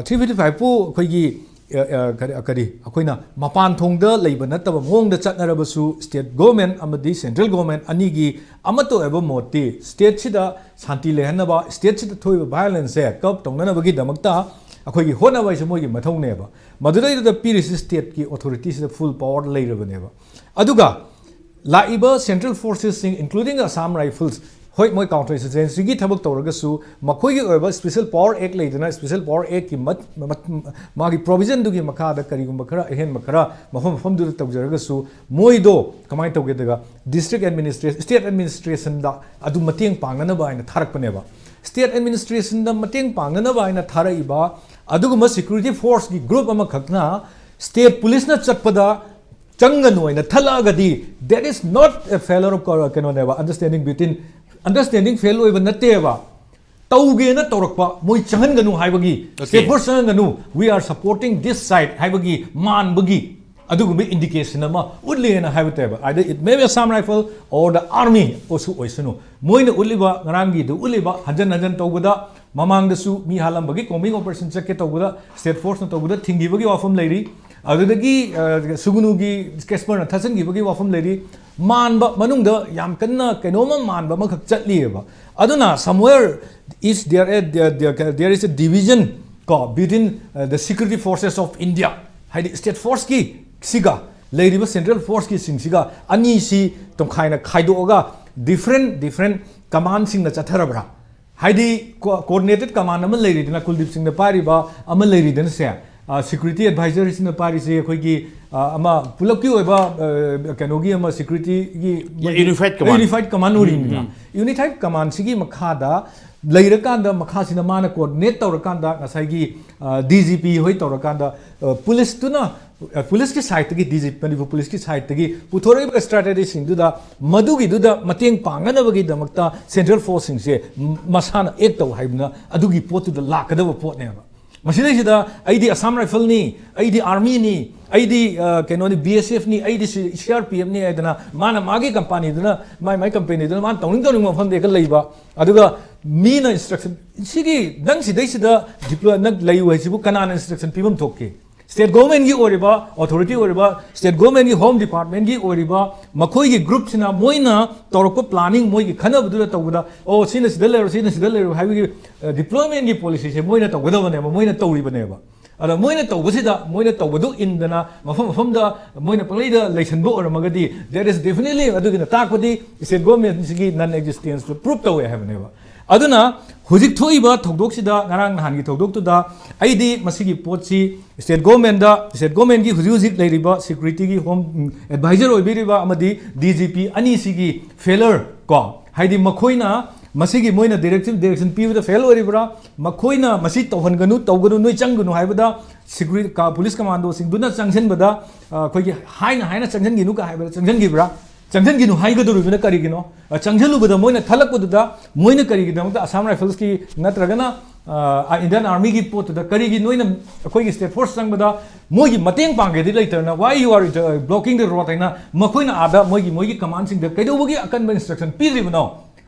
ꯊ꯭ꯔꯤ ꯐꯤꯐꯇꯤ ꯐꯥꯏꯚꯄꯨ ꯑꯩꯈꯣꯏꯒꯤ ꯑ, ꯑ, ꯀꯔꯤ ꯀꯔꯤ ꯑꯩꯈꯣꯏꯅ ꯃꯄꯥꯟ ꯊꯣꯡꯗ ꯂꯩꯕ ꯅꯠꯇꯕ ꯃꯑꯣꯡꯗ ꯆꯠꯅꯔꯕꯁꯨ, ꯁ꯭ꯇꯦꯠ ꯒꯣꯚꯔꯟꯃꯦꯟ ꯑꯃꯗꯤ ꯁꯦꯟꯇ꯭ꯔꯦꯜ ꯒꯣꯚꯔꯟꯃꯦꯟ ꯑꯅꯤꯒꯤ ꯑꯃꯠꯇ ꯑꯣꯏꯕ ꯃꯣꯠꯇꯤ ꯁ꯭ꯇꯦꯠꯁꯤꯗ ꯁꯥꯟꯇꯤ ꯂꯩꯍꯟꯅꯕ, ꯁ꯭ꯇꯦꯠꯁꯤꯗ ꯊꯣꯛꯏꯕ ꯚꯥꯏꯑꯣꯂꯦꯟꯁꯁꯦ ꯀꯔꯕ ꯇꯧꯅꯅꯕꯒꯤꯗꯃꯛꯇ ꯑꯩꯈꯣꯏꯒꯤ ꯍꯣꯠꯅꯕ ꯍꯥꯏꯁꯦ ꯃꯣꯏꯒꯤ ꯃꯊꯧꯅꯦꯕ꯫ ꯃꯗꯨꯗꯩꯗꯨꯗ ꯄꯤꯔꯤꯁꯤ ꯁ꯭ꯇꯦꯠꯀꯤ ꯑꯣꯊꯣꯔꯤꯇꯤꯁꯤꯗ ꯐꯨꯜ ꯄꯋꯥꯔ ꯂꯩꯔꯕꯅꯦꯕ꯫ ꯑꯗꯨꯒ ꯂꯥꯛꯏꯕ ꯁꯦꯟꯇ꯭ꯔꯦꯜ ꯐꯣꯔꯁꯦꯁꯁꯤꯡ, including Assam Rifles, ꯍꯣꯏ, ꯃꯣꯏ ꯀꯥꯎꯟꯇꯔ ꯏꯟꯁꯔꯖꯦꯟꯁꯤꯒꯤ ꯊꯕꯛ ꯇꯧꯔꯒꯁꯨ, ꯃꯈꯣꯏꯒꯤ ꯑꯣꯏꯕ ꯁ꯭ꯄꯦꯁꯦꯜ ꯄꯋꯥꯔ ꯑꯦꯛ ꯂꯩꯗꯅ, ꯁ꯭ꯄꯦꯁꯦꯜ ꯄꯋꯥꯔ ꯑꯦꯛꯀꯤ ꯃꯠ-, ꯃꯠ-, ꯃꯥꯒꯤ ꯄ꯭ꯔꯣꯚꯤꯖꯟꯗꯨꯒꯤ ꯃꯈꯥꯗ ꯀꯔꯤꯒꯨꯝꯕ ꯈꯔ ꯑꯍꯦꯟꯕ ꯈꯔ ꯃꯐꯝ ꯃꯐꯝꯗꯨꯗ ꯇꯧꯖꯔꯒꯁꯨ, ꯃꯣꯏꯗꯣ ꯀꯃꯥꯏꯅ ꯇꯧꯒꯦꯗꯒ, ꯗꯤꯁꯇ꯭ꯔꯤꯛ ꯑꯦꯗꯃꯤꯅꯤꯁꯇ꯭ꯔꯦꯁꯟ, ꯁ꯭ꯇꯦꯠ ꯑꯦꯗꯃꯤꯅꯤꯁꯇ꯭ꯔꯦꯁꯟꯗ ꯑꯗꯨ ꯃꯇꯦꯡ ꯄꯥꯡꯅꯅꯕ ꯍꯥꯏꯅ ꯊꯥꯔꯛꯄꯅꯦꯕ꯫ ꯁ꯭ꯇꯦꯠ ꯑꯦꯗꯃꯤꯅꯤꯁꯇ꯭ꯔꯦꯁꯟꯗ ꯃꯇꯦꯡ ꯄꯥꯡꯅꯅꯕ ꯍꯥꯏꯅ ꯊꯥꯔꯛꯏꯕ ꯑꯗꯨꯒꯨꯝꯕ ꯁꯦꯀ꯭ꯌꯨꯔꯤꯇꯤ ꯐꯣꯔꯁꯀꯤ ꯒ꯭ꯔꯨꯞ ꯑꯃꯈꯛꯅ ꯁ꯭ꯇꯦꯠ ꯄꯨꯂꯤꯁꯅ ꯆꯠꯄꯗ ꯆꯪꯒꯅꯨ ꯍꯥꯏꯅ ꯊꯠꯂꯛꯑꯒꯗꯤ, that is not a failure of, ꯀꯩꯅꯣꯅꯦꯕ, understanding between, understanding fail ꯑꯣꯏꯕ ꯅꯠꯇꯦꯕ꯫ ꯇꯧꯒꯦꯅ ꯇꯧꯔꯛꯄ, ꯃꯣꯏ ꯆꯪꯍꯟꯒꯅꯨ ꯍꯥꯏꯕꯒꯤ, okay, ꯁ꯭ꯇꯦꯠ ꯐꯣꯔꯁ ꯆꯪꯍꯟꯒꯅꯨ, "We are supporting this side" ꯍꯥꯏꯕꯒꯤ ꯃꯥꯟꯕꯒꯤ ꯑꯗꯨꯒꯨꯝꯕ ꯏꯟꯗꯤꯀꯦꯁꯟ ꯑꯃ ꯎꯠꯂꯦꯅ ꯍꯥꯏꯕ ꯇꯥꯏꯕ꯫ Either it may be Assam Rifle or the army ꯑꯣꯏꯁꯨ ꯑꯣꯏꯁꯅꯨ, ꯃꯣꯏꯅ ꯎꯠꯂꯤꯕ, ꯉꯔꯥꯡꯒꯤꯗꯨ ꯎꯠꯂꯤꯕ, ꯍꯟꯖꯟ ꯍꯟꯖꯟ ꯇꯧꯕꯗ, ꯃꯃꯥꯡꯗꯁꯨ ꯃꯤ ꯍꯥꯠꯂꯝꯕꯒꯤ ꯀꯣꯝꯕꯤꯡ ꯑꯣꯄꯔꯦꯁꯟ ꯆꯠꯀꯦ ꯇꯧꯕꯗ ꯁ꯭ꯇꯦꯠ ꯐꯣꯔꯁꯅ ꯇꯧꯕꯗ ꯊꯤꯡꯈꯤꯕꯒꯤ ꯋꯥꯐꯝ ꯂꯩꯔꯤ꯫ ꯑꯗꯨꯗꯒꯤ, ꯑ, ꯁꯨꯒꯅꯨꯒꯤ ꯀꯦꯁꯄꯔꯅ ꯊꯥꯖꯤꯟꯈꯤꯕꯒꯤ ꯋꯥꯐꯝ ꯂꯩꯔꯤ꯫ ꯃꯥꯟꯕ, ꯃꯅꯨꯡꯗ ꯌꯥꯝ ꯀꯟꯅ ꯀꯩꯅꯣꯝꯃ ꯃꯥꯟꯕ ꯑꯃꯈꯛ ꯆꯠꯂꯤꯑꯕ꯫ ꯑꯗꯨꯅ somewhere is there a, there, there, there is a division, ꯀꯣ, between, uh, the security forces of India, ꯍꯥꯏꯗꯤ ꯁ꯭ꯇꯦꯠ ꯐꯣꯔꯁꯀꯤ ꯁꯤꯒ ꯂꯩꯔꯤꯕ ꯁꯦꯟꯇ꯭ꯔꯦꯜ ꯐꯣꯔꯁꯀꯤ ꯁꯤꯡꯁꯤꯒ, ꯑꯅꯤꯁꯤ ꯇꯣꯈꯥꯏꯅ ꯈꯥꯏꯗꯣꯛꯑꯒ different different ꯀꯃꯥꯟꯁꯤꯡꯅ ꯆꯠꯊꯔꯕ꯭ꯔꯥ? ꯍꯥꯏꯗꯤ ꯀꯣ-, ꯀꯣꯑꯣꯔꯗꯤꯅꯦꯇꯦꯠ ꯀꯃꯥꯟ ꯑꯃ ꯂꯩꯔꯤꯗꯅ, ꯀꯨꯜꯗꯤꯞ ꯁꯤꯡꯅ ꯄꯥꯏꯔꯤꯕ ꯑꯃ ꯂꯩꯔꯤꯗꯅꯁꯦ, ꯑ, ꯁꯦꯀ꯭ꯌꯨꯔꯤꯇꯤ ꯑꯦꯗꯚꯥꯏꯖꯔꯁꯤꯅ ꯄꯥꯏꯔꯤꯁꯦ ꯑꯩꯈꯣꯏꯒꯤ, ꯑ, ꯑꯃ ꯄꯨꯂꯞꯀꯤ ꯑꯣꯏꯕ, ꯑ, ꯀꯩꯅꯣꯒꯤ ꯑꯃ ꯁꯦꯀ꯭ꯌꯨꯔꯤꯇꯤꯒꯤ ꯌꯨꯅꯤꯐꯥꯏꯠ ꯀꯃꯥꯟ꯫ ꯌꯨꯅꯤꯐꯥꯏꯠ ꯀꯃꯥꯟ ꯑꯣꯏꯔꯤꯅꯤꯅ꯫ ꯎꯝ, ꯎꯝ꯫ ꯌꯨꯅꯤꯐꯥꯏꯠ ꯀꯃꯥꯟꯁꯤꯒꯤ ꯃꯈꯥꯗ ꯂꯩꯔꯀꯥꯟꯗ, ꯃꯈꯥꯁꯤꯅ ꯃꯥꯅ ꯀꯣꯑꯣꯔꯗꯤꯅꯦꯠ ꯇꯧꯔꯀꯥꯟꯗ, ꯉꯁꯥꯏꯒꯤ, ꯑ, ꯗꯤ ꯖꯤ ꯄꯤ ꯍꯣꯏ ꯇꯧꯔꯀꯥꯟꯗ, ꯑ, ꯄꯨꯂꯤꯁꯇꯨꯅ ꯄꯨꯂꯤꯁꯀꯤ ꯁꯥꯏꯠꯇꯒꯤ, ꯗꯤ ꯖꯤ ꯃꯅꯤꯄꯨꯔ ꯄꯨꯂꯤꯁꯀꯤ ꯁꯥꯏꯠꯇꯒꯤ ꯄꯨꯊꯣꯔꯛꯏꯕ ꯁ꯭ꯇ꯭ꯔꯦꯇꯦꯖꯤꯁꯤꯡꯗꯨꯗ ꯃꯗꯨꯒꯤꯗꯨꯗ ꯃꯇꯦꯡ ꯄꯥꯡꯅꯅꯕꯒꯤꯗꯃꯛꯇ ꯁꯦꯟꯇ꯭ꯔꯦꯜ ꯐꯣꯔꯁꯁꯤꯡꯁꯦ ꯃꯁꯥꯅ ꯑꯦꯛ ꯇꯧ ꯍꯥꯏꯕꯅ ꯑꯗꯨꯒꯤ ꯄꯣꯠꯇꯨꯗ ꯂꯥꯛꯀꯗꯕ ꯄꯣꯠꯅꯦꯕ꯫ ꯃꯁꯤꯗꯩꯁꯤꯗ ꯑꯩꯗꯤ ꯑꯁꯥꯝ ꯔꯥꯏꯐꯜꯅꯤ, ꯑꯩꯗꯤ ꯑꯥꯔꯃꯤꯅꯤ, ꯑꯩꯗꯤ ꯀꯩꯅꯣꯅꯤ, ꯕꯤ ꯑꯦꯁ ꯑꯦꯐꯅꯤ, ꯑꯩꯗꯤ ꯁꯤ ꯑꯥꯔ ꯄꯤ ꯑꯦꯐꯅꯤ ꯍꯥꯏꯗꯅ ꯃꯥꯅ ꯃꯥꯒꯤ ꯀꯝꯄꯅꯤꯗꯨꯅ, ꯃꯥꯏ ꯃꯥꯏ ꯀꯝꯄꯅꯤꯗꯨꯅ ꯃꯥꯅ ꯇꯧꯅꯤꯡ ꯇꯧꯅꯤꯡꯕ ꯃꯐꯝꯗ ꯍꯦꯛꯇ ꯂꯩꯕ꯫ ꯑꯗꯨꯒ ꯃꯤꯅ ꯏꯟꯁꯇ꯭ꯔꯛꯁꯟ, ꯁꯤꯒꯤ ꯅꯪ ꯁꯤꯗꯩꯁꯤꯗ ꯗꯤꯄ꯭ꯂꯣꯏ, ꯅꯪ ꯂꯩꯌꯨ ꯍꯥꯏꯁꯤꯕꯨ ꯀꯅꯥꯅ ꯏꯟꯁꯇ꯭ꯔꯛꯁꯟ ꯄꯤꯐꯝ ꯊꯣꯛꯀꯦ? ꯁ꯭ꯇꯦꯠ ꯒꯣꯔꯃꯦꯟꯒꯤ ꯑꯣꯏꯔꯤꯕ ꯑꯣꯊꯣꯔꯤꯇꯤ ꯑꯣꯏꯔꯤꯕ, ꯁ꯭ꯇꯦꯠ ꯒꯣꯔꯃꯦꯟꯒꯤ ꯍꯣꯝ ꯗꯤꯄꯥꯔꯠꯃꯦꯟꯒꯤ ꯑꯣꯏꯔꯤꯕ ꯃꯈꯣꯏꯒꯤ ꯒ꯭ꯔꯨꯞꯁꯤꯅ ꯃꯣꯏꯅ ꯇꯧꯔꯛꯄ ꯄ꯭ꯂꯥꯅꯤꯡ, ꯃꯣꯏꯒꯤ ꯈꯟꯅꯕꯗꯨꯗ ꯇꯧꯕꯗ, "ꯑꯣ, ꯁꯤꯅ ꯁꯤꯗ ꯂꯩꯔꯣ, ꯁꯤꯅ ꯁꯤꯗ ꯂꯩꯔꯣ" ꯍꯥꯏꯕꯒꯤ ꯗꯤꯄ꯭ꯂꯣꯏꯃꯦꯟꯒꯤ ꯄꯣꯂꯤꯁꯤꯁꯦ ꯃꯣꯏꯅ ꯇꯧꯒꯗꯕꯅꯦꯕ, ꯃꯣꯏꯅ ꯇꯧꯔꯤꯕꯅꯦꯕ꯫ ꯑꯗ ꯃꯣꯏꯅ ꯇꯧꯕꯁꯤꯗ, ꯃꯣꯏꯅ ꯇꯧꯕꯗꯨ ꯏꯟꯗꯅ ꯃꯐꯝ ꯃꯐꯝꯗ ꯃꯣꯏꯅ ꯄꯪꯂꯩꯗ ꯂꯩꯁꯟꯕ ꯑꯣꯏꯔꯝꯃꯒꯗꯤ, that is definitely, ꯑꯗꯨꯒꯤꯅ ꯇꯥꯛꯄꯗꯤ ꯁ꯭ꯇꯦꯠ ꯒꯣꯔꯃꯦꯟꯁꯤꯒꯤ ꯅꯟ ꯑꯦꯛꯖꯤꯁꯇꯦꯟꯁꯇꯨ ꯄ꯭ꯔꯨꯞ ꯇꯧꯋꯦ ꯍꯥꯏꯕꯅꯦꯕ꯫ ꯑꯗꯨꯅ ꯍꯧꯖꯤꯛ ꯊꯣꯛꯏꯕ ꯊꯧꯗꯣꯛꯁꯤꯗ, ꯉꯔꯥꯡ ꯅꯍꯥꯟꯒꯤ ꯊꯧꯗꯣꯛꯇꯨꯗ, ꯑꯩꯗꯤ ꯃꯁꯤꯒꯤ ꯄꯣꯠꯁꯤ ꯁ꯭ꯇꯦꯠ ꯒꯣꯔꯃꯦꯟꯗ, ꯁ꯭ꯇꯦꯠ ꯒꯣꯔꯃꯦꯟꯒꯤ ꯍꯧꯖꯤꯛ ꯍꯧꯖꯤꯛ ꯂꯩꯔꯤꯕ ꯁꯦꯀ꯭ꯌꯨꯔꯤꯇꯤꯒꯤ ꯍꯣꯝ, ꯎꯝ, ꯑꯦꯗꯚꯥꯏꯖꯔ ꯑꯣꯏꯕꯤꯔꯤꯕ ꯑꯃꯗꯤ ꯗꯤ ꯖꯤ ꯄꯤ ꯑꯅꯤꯁꯤꯒꯤ ꯐꯦꯂꯔ ꯀꯣ, ꯍꯥꯏꯗꯤ ꯃꯈꯣꯏꯅ ꯃꯁꯤꯒꯤ ꯃꯣꯏꯅ ꯗꯤꯔꯦꯛꯁꯟ, ꯗꯤꯔꯦꯛꯁꯟ ꯄꯤꯕꯗ ꯐꯦꯜ ꯑꯣꯏꯔꯤꯕ꯭ꯔꯥ, ꯃꯈꯣꯏꯅ ꯃꯁꯤ ꯇꯧꯍꯟꯒꯅꯨ, ꯇꯧꯒꯅꯨ, ꯅꯣꯏ ꯆꯪꯒꯅꯨ ꯍꯥꯏꯕꯗ ꯁꯦꯀ꯭ꯌꯨꯔꯤ-, ꯀ-, ꯄꯨꯂꯤꯁ ꯀꯃꯥꯟꯗꯣꯁꯤꯡꯗꯨꯅ ꯆꯪꯁꯤꯟꯕꯗ, ꯑ, ꯑꯩꯈꯣꯏꯒꯤ ꯍꯥꯏꯅ ꯍꯥꯏꯅ ꯆꯪꯁꯤꯟꯈꯤꯅꯨ ꯀ ꯍꯥꯏꯕꯗ ꯆꯪꯁꯤꯟꯈꯤꯕ꯭ꯔꯥ? ꯆꯪꯁꯤꯟꯈꯤꯅꯨ ꯍꯥꯏꯒꯗꯧꯔꯤꯕꯅ ꯀꯔꯤꯒꯤꯅꯣ? ꯑ, ꯆꯪꯁꯤꯜꯂꯨꯕꯗ ꯃꯣꯏꯅ ꯊꯠꯂꯛꯄꯗꯨꯗ ꯃꯣꯏꯅ ꯀꯔꯤꯒꯤꯗꯃꯛꯇ ꯑꯁꯥꯝ ꯔꯥꯏꯐꯜꯁꯀꯤ ꯅꯠꯇ꯭ꯔꯒꯅ, ꯑ, ꯏꯟꯗꯤꯌꯟ ꯑꯥꯔꯃꯤꯒꯤ ꯄꯣꯠꯇꯨꯗ ꯀꯔꯤꯒꯤ ꯅꯣꯏꯅ ꯑꯩꯈꯣꯏꯒꯤ ꯁ꯭ꯇꯦꯠ ꯐꯣꯔꯁ ꯆꯪꯕꯗ ꯃꯣꯏꯒꯤ ꯃꯇꯦꯡ ꯄꯥꯡꯒꯦꯗꯤ ꯂꯩꯇꯅ, "Why you are, uh, blocking the road?" ꯍꯥꯏꯅ ꯃꯈꯣꯏꯅ ꯑꯥꯗ ꯃꯣꯏꯒꯤ, ꯃꯣꯏꯒꯤ ꯀꯃꯥꯟꯁꯤꯡꯗ ꯀꯩꯗꯧꯕꯒꯤ ꯑꯀꯟꯕ ꯏꯟꯁꯇ꯭ꯔꯛꯁꯟ ꯄꯤꯗ꯭ꯔꯤꯕꯅꯣ?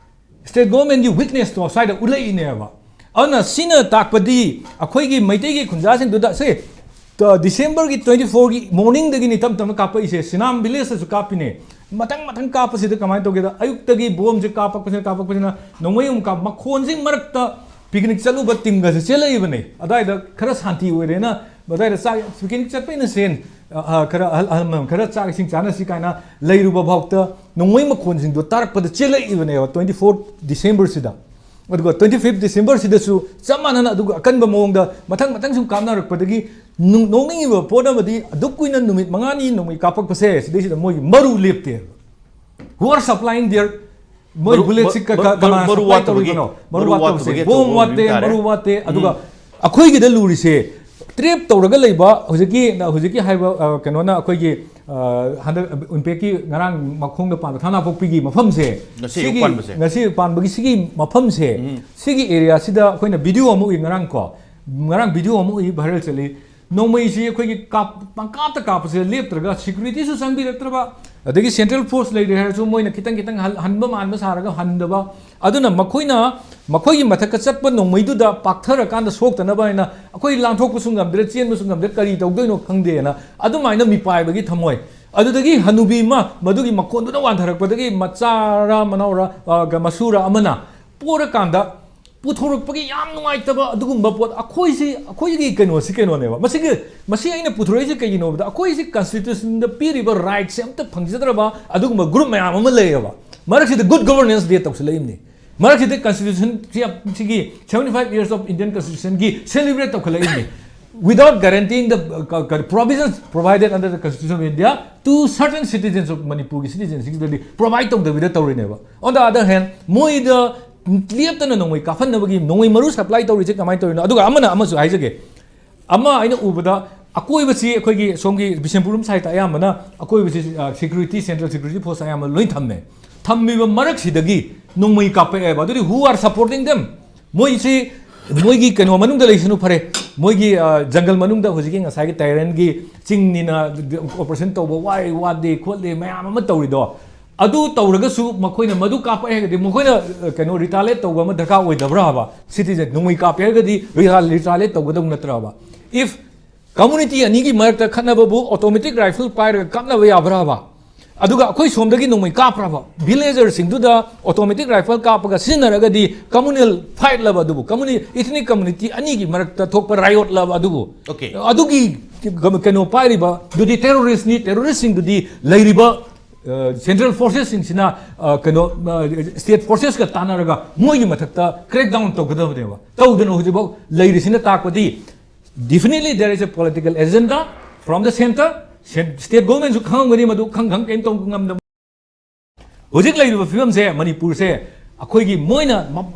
ꯁ꯭ꯇꯦꯠ ꯒꯣꯔꯃꯦꯟꯒꯤ ꯋꯤꯛꯅꯦꯁꯇꯣ ꯁ꯭ꯋꯥꯏꯗ ꯎꯠꯂꯛꯏꯅꯦꯕ꯫ ꯑꯗꯨꯅ ꯁꯤꯅ ꯇꯥꯛꯄꯗꯤ ꯑꯩꯈꯣꯏꯒꯤ ꯃꯩꯇꯩꯒꯤ ꯈꯨꯟꯖꯥꯁꯤꯡꯗꯨꯗ, ꯁꯦ, ꯇ-, ꯗꯤꯁꯦꯝꯕꯔꯒꯤ ꯇ꯭ꯋꯦꯟꯇꯤ ꯐꯣꯔꯒꯤ ꯃꯣꯔꯅꯤꯡꯗꯒꯤꯅꯤ ꯇꯞ ꯇꯞꯅ ꯀꯥꯞꯄꯛꯏꯁꯦ, ꯁꯤꯅꯥꯝ ꯚꯤꯂꯦꯖꯇꯁꯨ ꯀꯥꯞꯄꯤꯅꯦ꯫ ꯃꯊꯪ ꯃꯊꯪ ꯀꯥꯞꯄꯁꯤꯗ ꯀꯃꯥꯏꯅ ꯇꯧꯒꯦꯗ, ꯑꯌꯨꯛꯇꯒꯤ ꯕꯣꯝꯁꯦ ꯀꯥꯞꯄꯛꯄꯁꯤꯅ, ꯀꯥꯞꯄꯛꯄꯁꯤꯅ ꯅꯣꯡꯃꯩ ꯑꯃꯨꯛ ꯀꯥꯞ-, ꯃꯈꯣꯟꯁꯤ ꯃꯔꯛꯇ ꯄꯤꯛꯅꯤꯛ ꯆꯠꯂꯨꯕ ꯇꯤꯝꯒꯁꯦ ꯆꯦꯜꯂꯛꯏꯕꯅꯦ꯫ ꯑꯗꯥꯏꯗ ꯈꯔ ꯁꯥꯟꯇꯤ ꯑꯣꯏꯔꯦꯅ, ꯑꯗꯥꯏꯗ ꯆꯥꯛ, ꯄꯤꯛꯅꯤꯛ ꯆꯠꯄꯩꯅ ꯁꯦꯟ, ꯑ, ꯑ, ꯈꯔ ꯑꯍꯜ, ꯑꯍꯜ ꯂꯃꯟ ꯈꯔ ꯆꯥꯛ ꯏꯁꯤꯡ ꯆꯥꯅꯁꯤ ꯀꯥꯏꯅ ꯂꯩꯔꯨꯕ ꯐꯥꯎꯗ ꯅꯣꯡꯃꯩ ꯃꯈꯣꯟꯁꯤꯡꯗꯣ ꯇꯥꯔꯛꯄꯗ ꯆꯦꯜꯂꯛꯏꯕꯅꯦꯕ ꯇ꯭ꯋꯦꯟꯇꯤ ꯐꯣꯔ ꯗꯤꯁꯦꯝꯕꯔꯁꯤꯗ꯫ ꯑꯗꯨꯒ ꯇ꯭ꯋꯦꯟꯇꯤ ꯐꯤꯐ ꯗꯤꯁꯦꯝꯕꯔꯁꯤꯗꯁꯨ ꯆꯞ ꯃꯥꯟꯅꯅ ꯑꯗꯨꯒ ꯑꯀꯟꯕ ꯃꯑꯣꯡꯗ ꯃꯊꯪ ꯃꯊꯪ ꯁꯨꯝ ꯀꯥꯞꯅꯔꯛꯄꯗꯒꯤ ꯅꯨꯡ-, ꯅꯣꯛꯅꯤꯡꯉꯤꯕ ꯄꯣꯠ ꯑꯃꯗꯤ ꯑꯗꯨꯛ ꯀꯨꯏꯅ ꯅꯨꯃꯤꯠ ꯃꯉꯥꯅꯤ ꯅꯣꯡꯃꯩ ꯀꯥꯞꯄꯛꯄꯁꯦ, ꯁꯤꯗꯩꯁꯤꯗ ꯃꯣꯏꯒꯤ ꯃꯔꯨ ꯂꯦꯞꯇꯦꯕ꯫ Who are supplying their, ꯃꯣꯏ ꯃꯔꯨ-, ꯕꯨꯂꯦꯠꯁꯤ ꯃ-, ꯀ-, ꯃꯔꯨ-, ꯀ-, ꯀꯅꯥꯅ ꯃꯔꯨ supply ꯋꯥꯠꯇꯕꯒꯤ, ꯇꯧꯔꯤꯕꯅꯣ? ꯃꯔꯨ ꯃꯔꯨ ꯋꯥꯠꯇꯕꯁꯦ, ꯋꯥꯠꯇꯕꯒꯤ ꯕꯣꯝ ꯑꯆꯧꯕ ꯋꯥꯠꯇꯦ, ꯑꯣꯏꯕ ꯇꯥꯔꯦ꯫ ꯃꯔꯨ ꯋꯥꯠꯇꯦ꯫ ꯑꯗꯨꯒ ꯎꯝ꯫ ꯑꯩꯈꯣꯏꯒꯤꯗ ꯂꯨꯔꯤꯁꯦ, ꯇ꯭ꯔꯦꯞ ꯇꯧꯔꯒ ꯂꯩꯕ ꯍꯧꯖꯤꯛꯀꯤ, ꯍꯧꯖꯤꯛꯀꯤ ꯍꯥꯏꯕ, ꯑ, ꯀꯩꯅꯣꯅ ꯑꯩꯈꯣꯏꯒꯤ, ꯑ, ꯍꯟꯗꯛ ꯏꯝꯄꯦꯛꯀꯤ ꯉꯔꯥꯡ ꯃꯈꯣꯡꯗ ꯄꯥꯟꯕ ꯊꯥꯡꯅꯥꯄꯣꯛꯄꯤꯒꯤ ꯃꯐꯝꯁꯦ, ꯉꯁꯤ ꯁꯤꯒꯤ, ꯑꯌꯨꯛ ꯄꯥꯟꯕꯁꯦ꯫ ꯉꯁꯤ ꯄꯥꯟꯕꯒꯤ ꯁꯤꯒꯤ ꯃꯐꯝꯁꯦ, ꯁꯤꯒꯤ ꯑꯦꯔꯤꯌꯥꯁꯤꯗ ꯑꯩꯈꯣꯏꯅ ꯚꯤꯗꯤꯑꯣ ꯑꯃ ꯎꯏ ꯉꯔꯥꯡ ꯀꯣ, ꯉꯔꯥꯡ ꯚꯤꯗꯤꯑꯣ ꯑꯃ ꯎꯏ, ꯚꯥꯏꯔꯦꯜ ꯆꯠꯂꯤ꯫ ꯅꯣꯡꯃꯩꯁꯤ ꯑꯩꯈꯣꯏꯒꯤ ꯀꯥꯞ-, ꯄꯪꯀꯥꯞꯇ ꯀꯥꯞꯄꯁꯦ ꯂꯦꯞꯇ꯭ꯔꯒ, ꯁꯦꯀ꯭ꯌꯨꯔꯤꯇꯤꯁꯨ ꯆꯪꯕꯤꯔꯛꯇ꯭ꯔꯕ, ꯑꯗꯒꯤ ꯁꯦꯟꯇ꯭ꯔꯦꯜ ꯐꯣꯔꯁ ꯂꯩꯔꯦ ꯍꯥꯏꯔꯁꯨ ꯃꯣꯏꯅ ꯈꯤꯇꯪ ꯈꯤꯇꯪ ꯍꯟ-, ꯍꯟꯕ ꯃꯥꯟꯕ ꯁꯥꯔꯒ ꯍꯟꯗꯕ꯫ ꯑꯗꯨꯅ ꯃꯈꯣꯏꯅ, ꯃꯈꯣꯏꯒꯤ ꯃꯊꯛꯇ ꯆꯠꯄ ꯅꯣꯡꯃꯩꯗꯨꯗ ꯄꯥꯛꯊꯔꯀꯥꯟꯗ ꯁꯣꯛꯇꯅꯕ ꯍꯥꯏꯅ ꯑꯩꯈꯣꯏ ꯂꯥꯟꯊꯣꯛꯄꯁꯨ ꯉꯝꯗ꯭ꯔꯦ, ꯆꯦꯟꯕꯁꯨ ꯉꯝꯗ꯭ꯔꯦ, ꯀꯔꯤ ꯇꯧꯗꯣꯏꯅꯣ ꯈꯪꯗꯦꯅ ꯑꯗꯨꯃꯥꯏꯅ ꯃꯤꯄꯥꯏꯕꯒꯤ ꯊꯝꯃꯣꯏ꯫ ꯑꯗꯨꯗꯒꯤ ꯍꯅꯨꯕꯤ ꯑꯃ ꯃꯗꯨꯒꯤ ꯃꯈꯣꯟꯗꯨꯅ ꯋꯥꯟꯊꯔꯛꯄꯗꯒꯤ ꯃꯆꯥꯔ ꯃꯅꯥꯎꯔ, ꯑ, ꯃꯁꯨꯔ ꯑꯃꯅ ꯄꯣꯔꯀꯥꯟꯗ ꯄꯨꯊꯣꯔꯛꯄꯒꯤ ꯌꯥꯝ ꯅꯨꯡꯉꯥꯏꯇꯕ ꯑꯗꯨꯒꯨꯝꯕ ꯄꯣꯠ꯫ ꯑꯩꯈꯣꯏꯁꯤ, ꯑꯩꯈꯣꯏꯒꯤ ꯀꯩꯅꯣꯁꯤ ꯀꯩꯅꯣꯅꯦꯕ꯫ ꯃꯁꯤꯒꯤ, ꯃꯁꯤ ꯑꯩꯅ ꯄꯨꯊꯣꯔꯛꯏꯁꯦ ꯀꯩꯒꯤꯅꯣꯕꯗ, ꯑꯩꯈꯣꯏꯁꯤ ꯀꯟꯁꯇꯤꯇ꯭ꯌꯨꯁꯟꯗ ꯄꯤꯔꯤꯕ ꯔꯥꯏꯠꯁꯦ ꯑꯝꯇ ꯐꯪꯖꯗ꯭ꯔꯕ ꯑꯗꯨꯒꯨꯝꯕ ꯒ꯭ꯔꯨꯞ ꯃꯌꯥꯝ ꯑꯃ ꯂꯩꯌꯦꯕ꯫ ꯃꯔꯛꯁꯤꯗ ꯒꯨꯗ ꯒꯕꯔꯅꯦꯟꯁ ꯗꯦ ꯇꯧꯁꯤꯜꯂꯛꯏꯕꯅꯤ꯫ ꯃꯔꯛꯁꯤꯗ ꯀꯟꯁꯇꯤꯇ꯭ꯌꯨꯁꯟ ꯁꯤꯒꯤ seventy five years of Indian Constitution ꯒꯤ celebrate ꯇꯧꯈꯠꯂꯛꯏꯕꯅꯤ꯫ Without guaranteeing the, uh, provisions provided under the Constitution of India to certain citizens of Manipur ꯒꯤ citizenship ꯁꯤꯡꯁꯤꯗꯗꯤ ꯄ꯭ꯔꯣꯚꯥꯏꯠ ꯇꯧꯗꯕꯤꯗ ꯇꯧꯔꯤꯅꯦꯕ꯫ On the other hand, ꯃꯣꯏꯗ ꯂꯦꯞꯇꯅ ꯅꯣꯡꯃꯩ ꯀꯥꯞꯍꯟꯅꯕꯒꯤ ꯅꯣꯡꯃꯩ ꯃꯔꯨ ꯁꯄ꯭ꯂꯥꯏ ꯇꯧꯔꯤꯁꯦ ꯀꯃꯥꯏꯅ ꯇꯧꯔꯤꯅꯣ? ꯑꯗꯨꯒ ꯑꯃꯅ ꯑꯃꯁꯨ ꯍꯥꯏꯖꯒꯦ, ꯑꯃ ꯑꯩꯅ ꯎꯕꯗ ꯑꯀꯣꯏꯕꯁꯤ ꯑꯩꯈꯣꯏꯒꯤ ꯁꯣꯝꯒꯤ ꯕꯤꯁꯦꯝꯄꯨꯔ ꯔꯣꯝ ꯁꯥꯏꯠꯇ ꯑꯌꯥꯝꯕꯅ ꯑꯀꯣꯏꯕꯁꯤ, ꯑ, ꯁꯦꯀ꯭ꯌꯨꯔꯤꯇꯤ, ꯁꯦꯟꯇ꯭ꯔꯦꯜ ꯁꯦꯀ꯭ꯌꯨꯔꯤꯇꯤ ꯐꯣꯔꯁ ꯑꯌꯥꯝꯕ ꯂꯣꯏ ꯊꯝꯃꯦ꯫ ꯊꯝꯃꯤꯕ ꯃꯔꯛꯁꯤꯗꯒꯤ ꯅꯣꯡꯃꯩ ꯀꯥꯞꯄꯛꯑꯦꯕ꯫ ꯑꯗꯨꯗꯤ who are supporting them? ꯃꯣꯏꯁꯤ ꯃꯣꯏꯒꯤ ꯀꯩꯅꯣ ꯃꯅꯨꯡꯗ ꯂꯩꯁꯅꯨ ꯐꯔꯦ, ꯃꯣꯏꯒꯤ, ꯑ, ꯖꯪꯒꯜ ꯃꯅꯨꯡꯗ ꯍꯧꯖꯤꯛꯀꯤ ꯉꯁꯥꯏꯒꯤ ꯇꯥꯏꯔꯟꯒꯤ ꯆꯤꯡꯅꯤꯅ ꯑꯣꯄꯔꯦꯁꯟ ꯇꯧꯕ ꯋꯥꯏ ꯋꯥꯗꯦ ꯈꯣꯠꯂꯦ ꯃꯌꯥꯝ ꯑꯃ ꯇꯧꯔꯤꯗꯣ, ꯑꯗꯨ ꯇꯧꯔꯒꯁꯨ ꯃꯈꯣꯏꯅ ꯃꯗꯨ ꯀꯥꯞꯄꯛꯑꯦ ꯍꯥꯏꯔꯒꯗꯤ ꯃꯈꯣꯏꯅ, ꯑ, ꯀꯩꯅꯣ ꯔꯤꯇꯥꯂꯦꯠ ꯇꯧꯕ ꯑꯃ ꯗꯔꯀꯥꯔ ꯑꯣꯏꯗꯕ꯭ꯔꯥ ꯍꯥꯏꯕ? ꯁꯤꯇꯤꯖꯟ ꯅꯣꯡꯃꯩ ꯀꯥꯞꯄꯦ ꯍꯥꯏꯔꯒꯗꯤ ꯔꯤꯇꯥꯂꯦꯠ ꯇꯧꯒꯗꯧ ꯅꯠꯇ꯭ꯔꯕ? If community ꯑꯅꯤꯒꯤ ꯃꯔꯛꯇ ꯈꯠꯅꯕꯕꯨ ꯑꯣꯇꯣꯃꯦꯇꯤꯛ ꯔꯥꯏꯐꯜ ꯄꯥꯏꯔꯒ ꯀꯥꯞꯅꯕ ꯌꯥꯕ꯭ꯔꯥꯕ? ꯑꯗꯨꯒ ꯑꯩꯈꯣꯏ ꯁꯣꯝꯗꯒꯤ ꯅꯣꯡꯃꯩ ꯀꯥꯞꯄ꯭ꯔꯕ? ꯚꯤꯂꯦꯖꯔꯁꯤꯡꯗꯨꯗ ꯑꯣꯇꯣꯃꯦꯇꯤꯛ ꯔꯥꯏꯐꯜ ꯀꯥꯞꯄꯒ ꯁꯤꯖꯤꯟꯅꯔꯒꯗꯤ ꯀꯝꯃꯨꯅꯦꯜ ꯐꯥꯏꯠꯂꯕ ꯑꯗꯨꯕꯨ, ꯀꯝꯃꯨꯅꯤ-, ꯏꯊꯅꯤꯛ ꯀꯝꯃꯨꯅꯤꯇꯤ ꯑꯅꯤꯒꯤ ꯃꯔꯛꯇ ꯊꯣꯛꯄ ꯔꯥꯏꯑꯣꯠꯂꯕ ꯑꯗꯨꯕꯨ? Okay. ꯑꯗꯨꯒꯤ ꯀꯩꯅꯣ ꯄꯥꯏꯔꯤꯕ ꯑꯗꯨꯗꯤ ꯇꯦꯔꯣꯔꯤꯁ꯭ꯠꯅꯤ, ꯇꯦꯔꯣꯔꯤꯁ꯭ꯠꯁꯤꯡꯗꯨꯗꯤ ꯂꯩꯔꯤꯕ, ꯑ, ꯁꯦꯟꯇ꯭ꯔꯦꯜ ꯐꯣꯔꯁꯦꯁꯁꯤꯡꯁꯤꯅ, ꯑ, ꯀꯩꯅꯣ, ꯑ, ꯁ꯭ꯇꯦꯠ ꯐꯣꯔꯁꯦꯁꯀ ꯇꯥꯟꯅꯔꯒ ꯃꯣꯏꯒꯤ ꯃꯊꯛꯇ ꯀ꯭ꯔꯦꯛ ꯗꯥꯎꯟ ꯇꯧꯒꯗꯕꯅꯦꯕ꯫ ꯇꯧꯗꯅ ꯍꯧꯖꯤꯛꯐꯥꯎ ꯂꯩꯔꯤꯁꯤꯅ ꯇꯥꯛꯄꯗꯤ Definitely there is a political agenda from the centre. State ꯒꯣꯚꯔꯟꯃꯦꯟꯠꯁꯨ ꯈꯪꯉꯝꯒꯅꯤ ꯃꯗꯨ, ꯈꯪ ꯈꯪ ꯀꯩꯝ ꯇꯧꯕ ꯉꯝꯗꯕ꯫ ꯍꯧꯖꯤꯛ ꯂꯩꯔꯤꯕ ꯐꯤꯕꯝꯁꯦ ꯃꯅꯤꯄꯨꯔꯁꯦ ꯑꯩꯈꯣꯏꯒꯤ ꯃꯣꯏꯅ ꯃ-,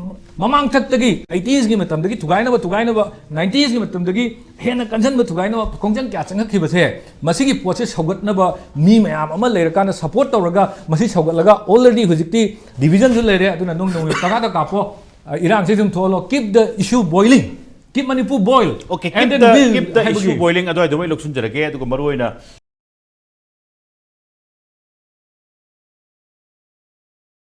ꯃꯃꯥꯡꯊꯛꯇꯒꯤ ꯑꯩꯇꯤꯁꯀꯤ ꯃꯇꯝꯗꯒꯤ ꯊꯨꯒꯥꯏꯅꯕ ꯊꯨꯒꯥꯏꯅꯕ ꯅꯥꯏꯟꯇꯤꯁꯀꯤ ꯃꯇꯝꯗꯒꯤ ꯍꯦꯟꯅ ꯀꯟꯁꯤꯟꯕ ꯊꯨꯒꯥꯏꯅꯕ ꯈꯣꯡꯖꯪ ꯀꯌꯥ ꯆꯪꯉꯛꯈꯤꯕꯁꯦ, ꯃꯁꯤꯒꯤ ꯄꯣꯠꯁꯦ ꯁꯧꯒꯠꯅꯕ ꯃꯤ ꯃꯌꯥꯝ ꯑꯃ ꯂꯩꯔꯀꯥꯟꯗ ꯁꯄꯣꯔꯠ ꯇꯧꯔꯒ ꯃꯁꯤ ꯁꯧꯒꯠꯂꯒ already ꯍꯧꯖꯤꯛꯇꯤ ꯗꯤꯚꯤꯖꯟꯁꯨ ꯂꯩꯔꯦ꯫ ꯑꯗꯨꯅ ꯅꯣꯡ ꯅꯣꯡꯃꯒꯤ ꯇꯉꯥꯗ ꯀꯥꯞꯄꯣ, ꯑ, ꯏꯔꯥꯡꯁꯦ ꯑꯗꯨꯝ ꯊꯣꯛꯍꯜꯂꯣ, keep the issue boiling, keep Manipur boil. Okay, And keep then the build keep the issue ꯍꯥꯏꯕꯒꯤ boiling ꯑꯗꯨꯋꯥꯏꯗꯨꯃ ꯑꯩ ꯂꯧꯁꯤꯟꯖꯔꯒꯦ꯫ ꯑꯗꯨꯒ ꯃꯔꯨꯑꯣꯏꯅ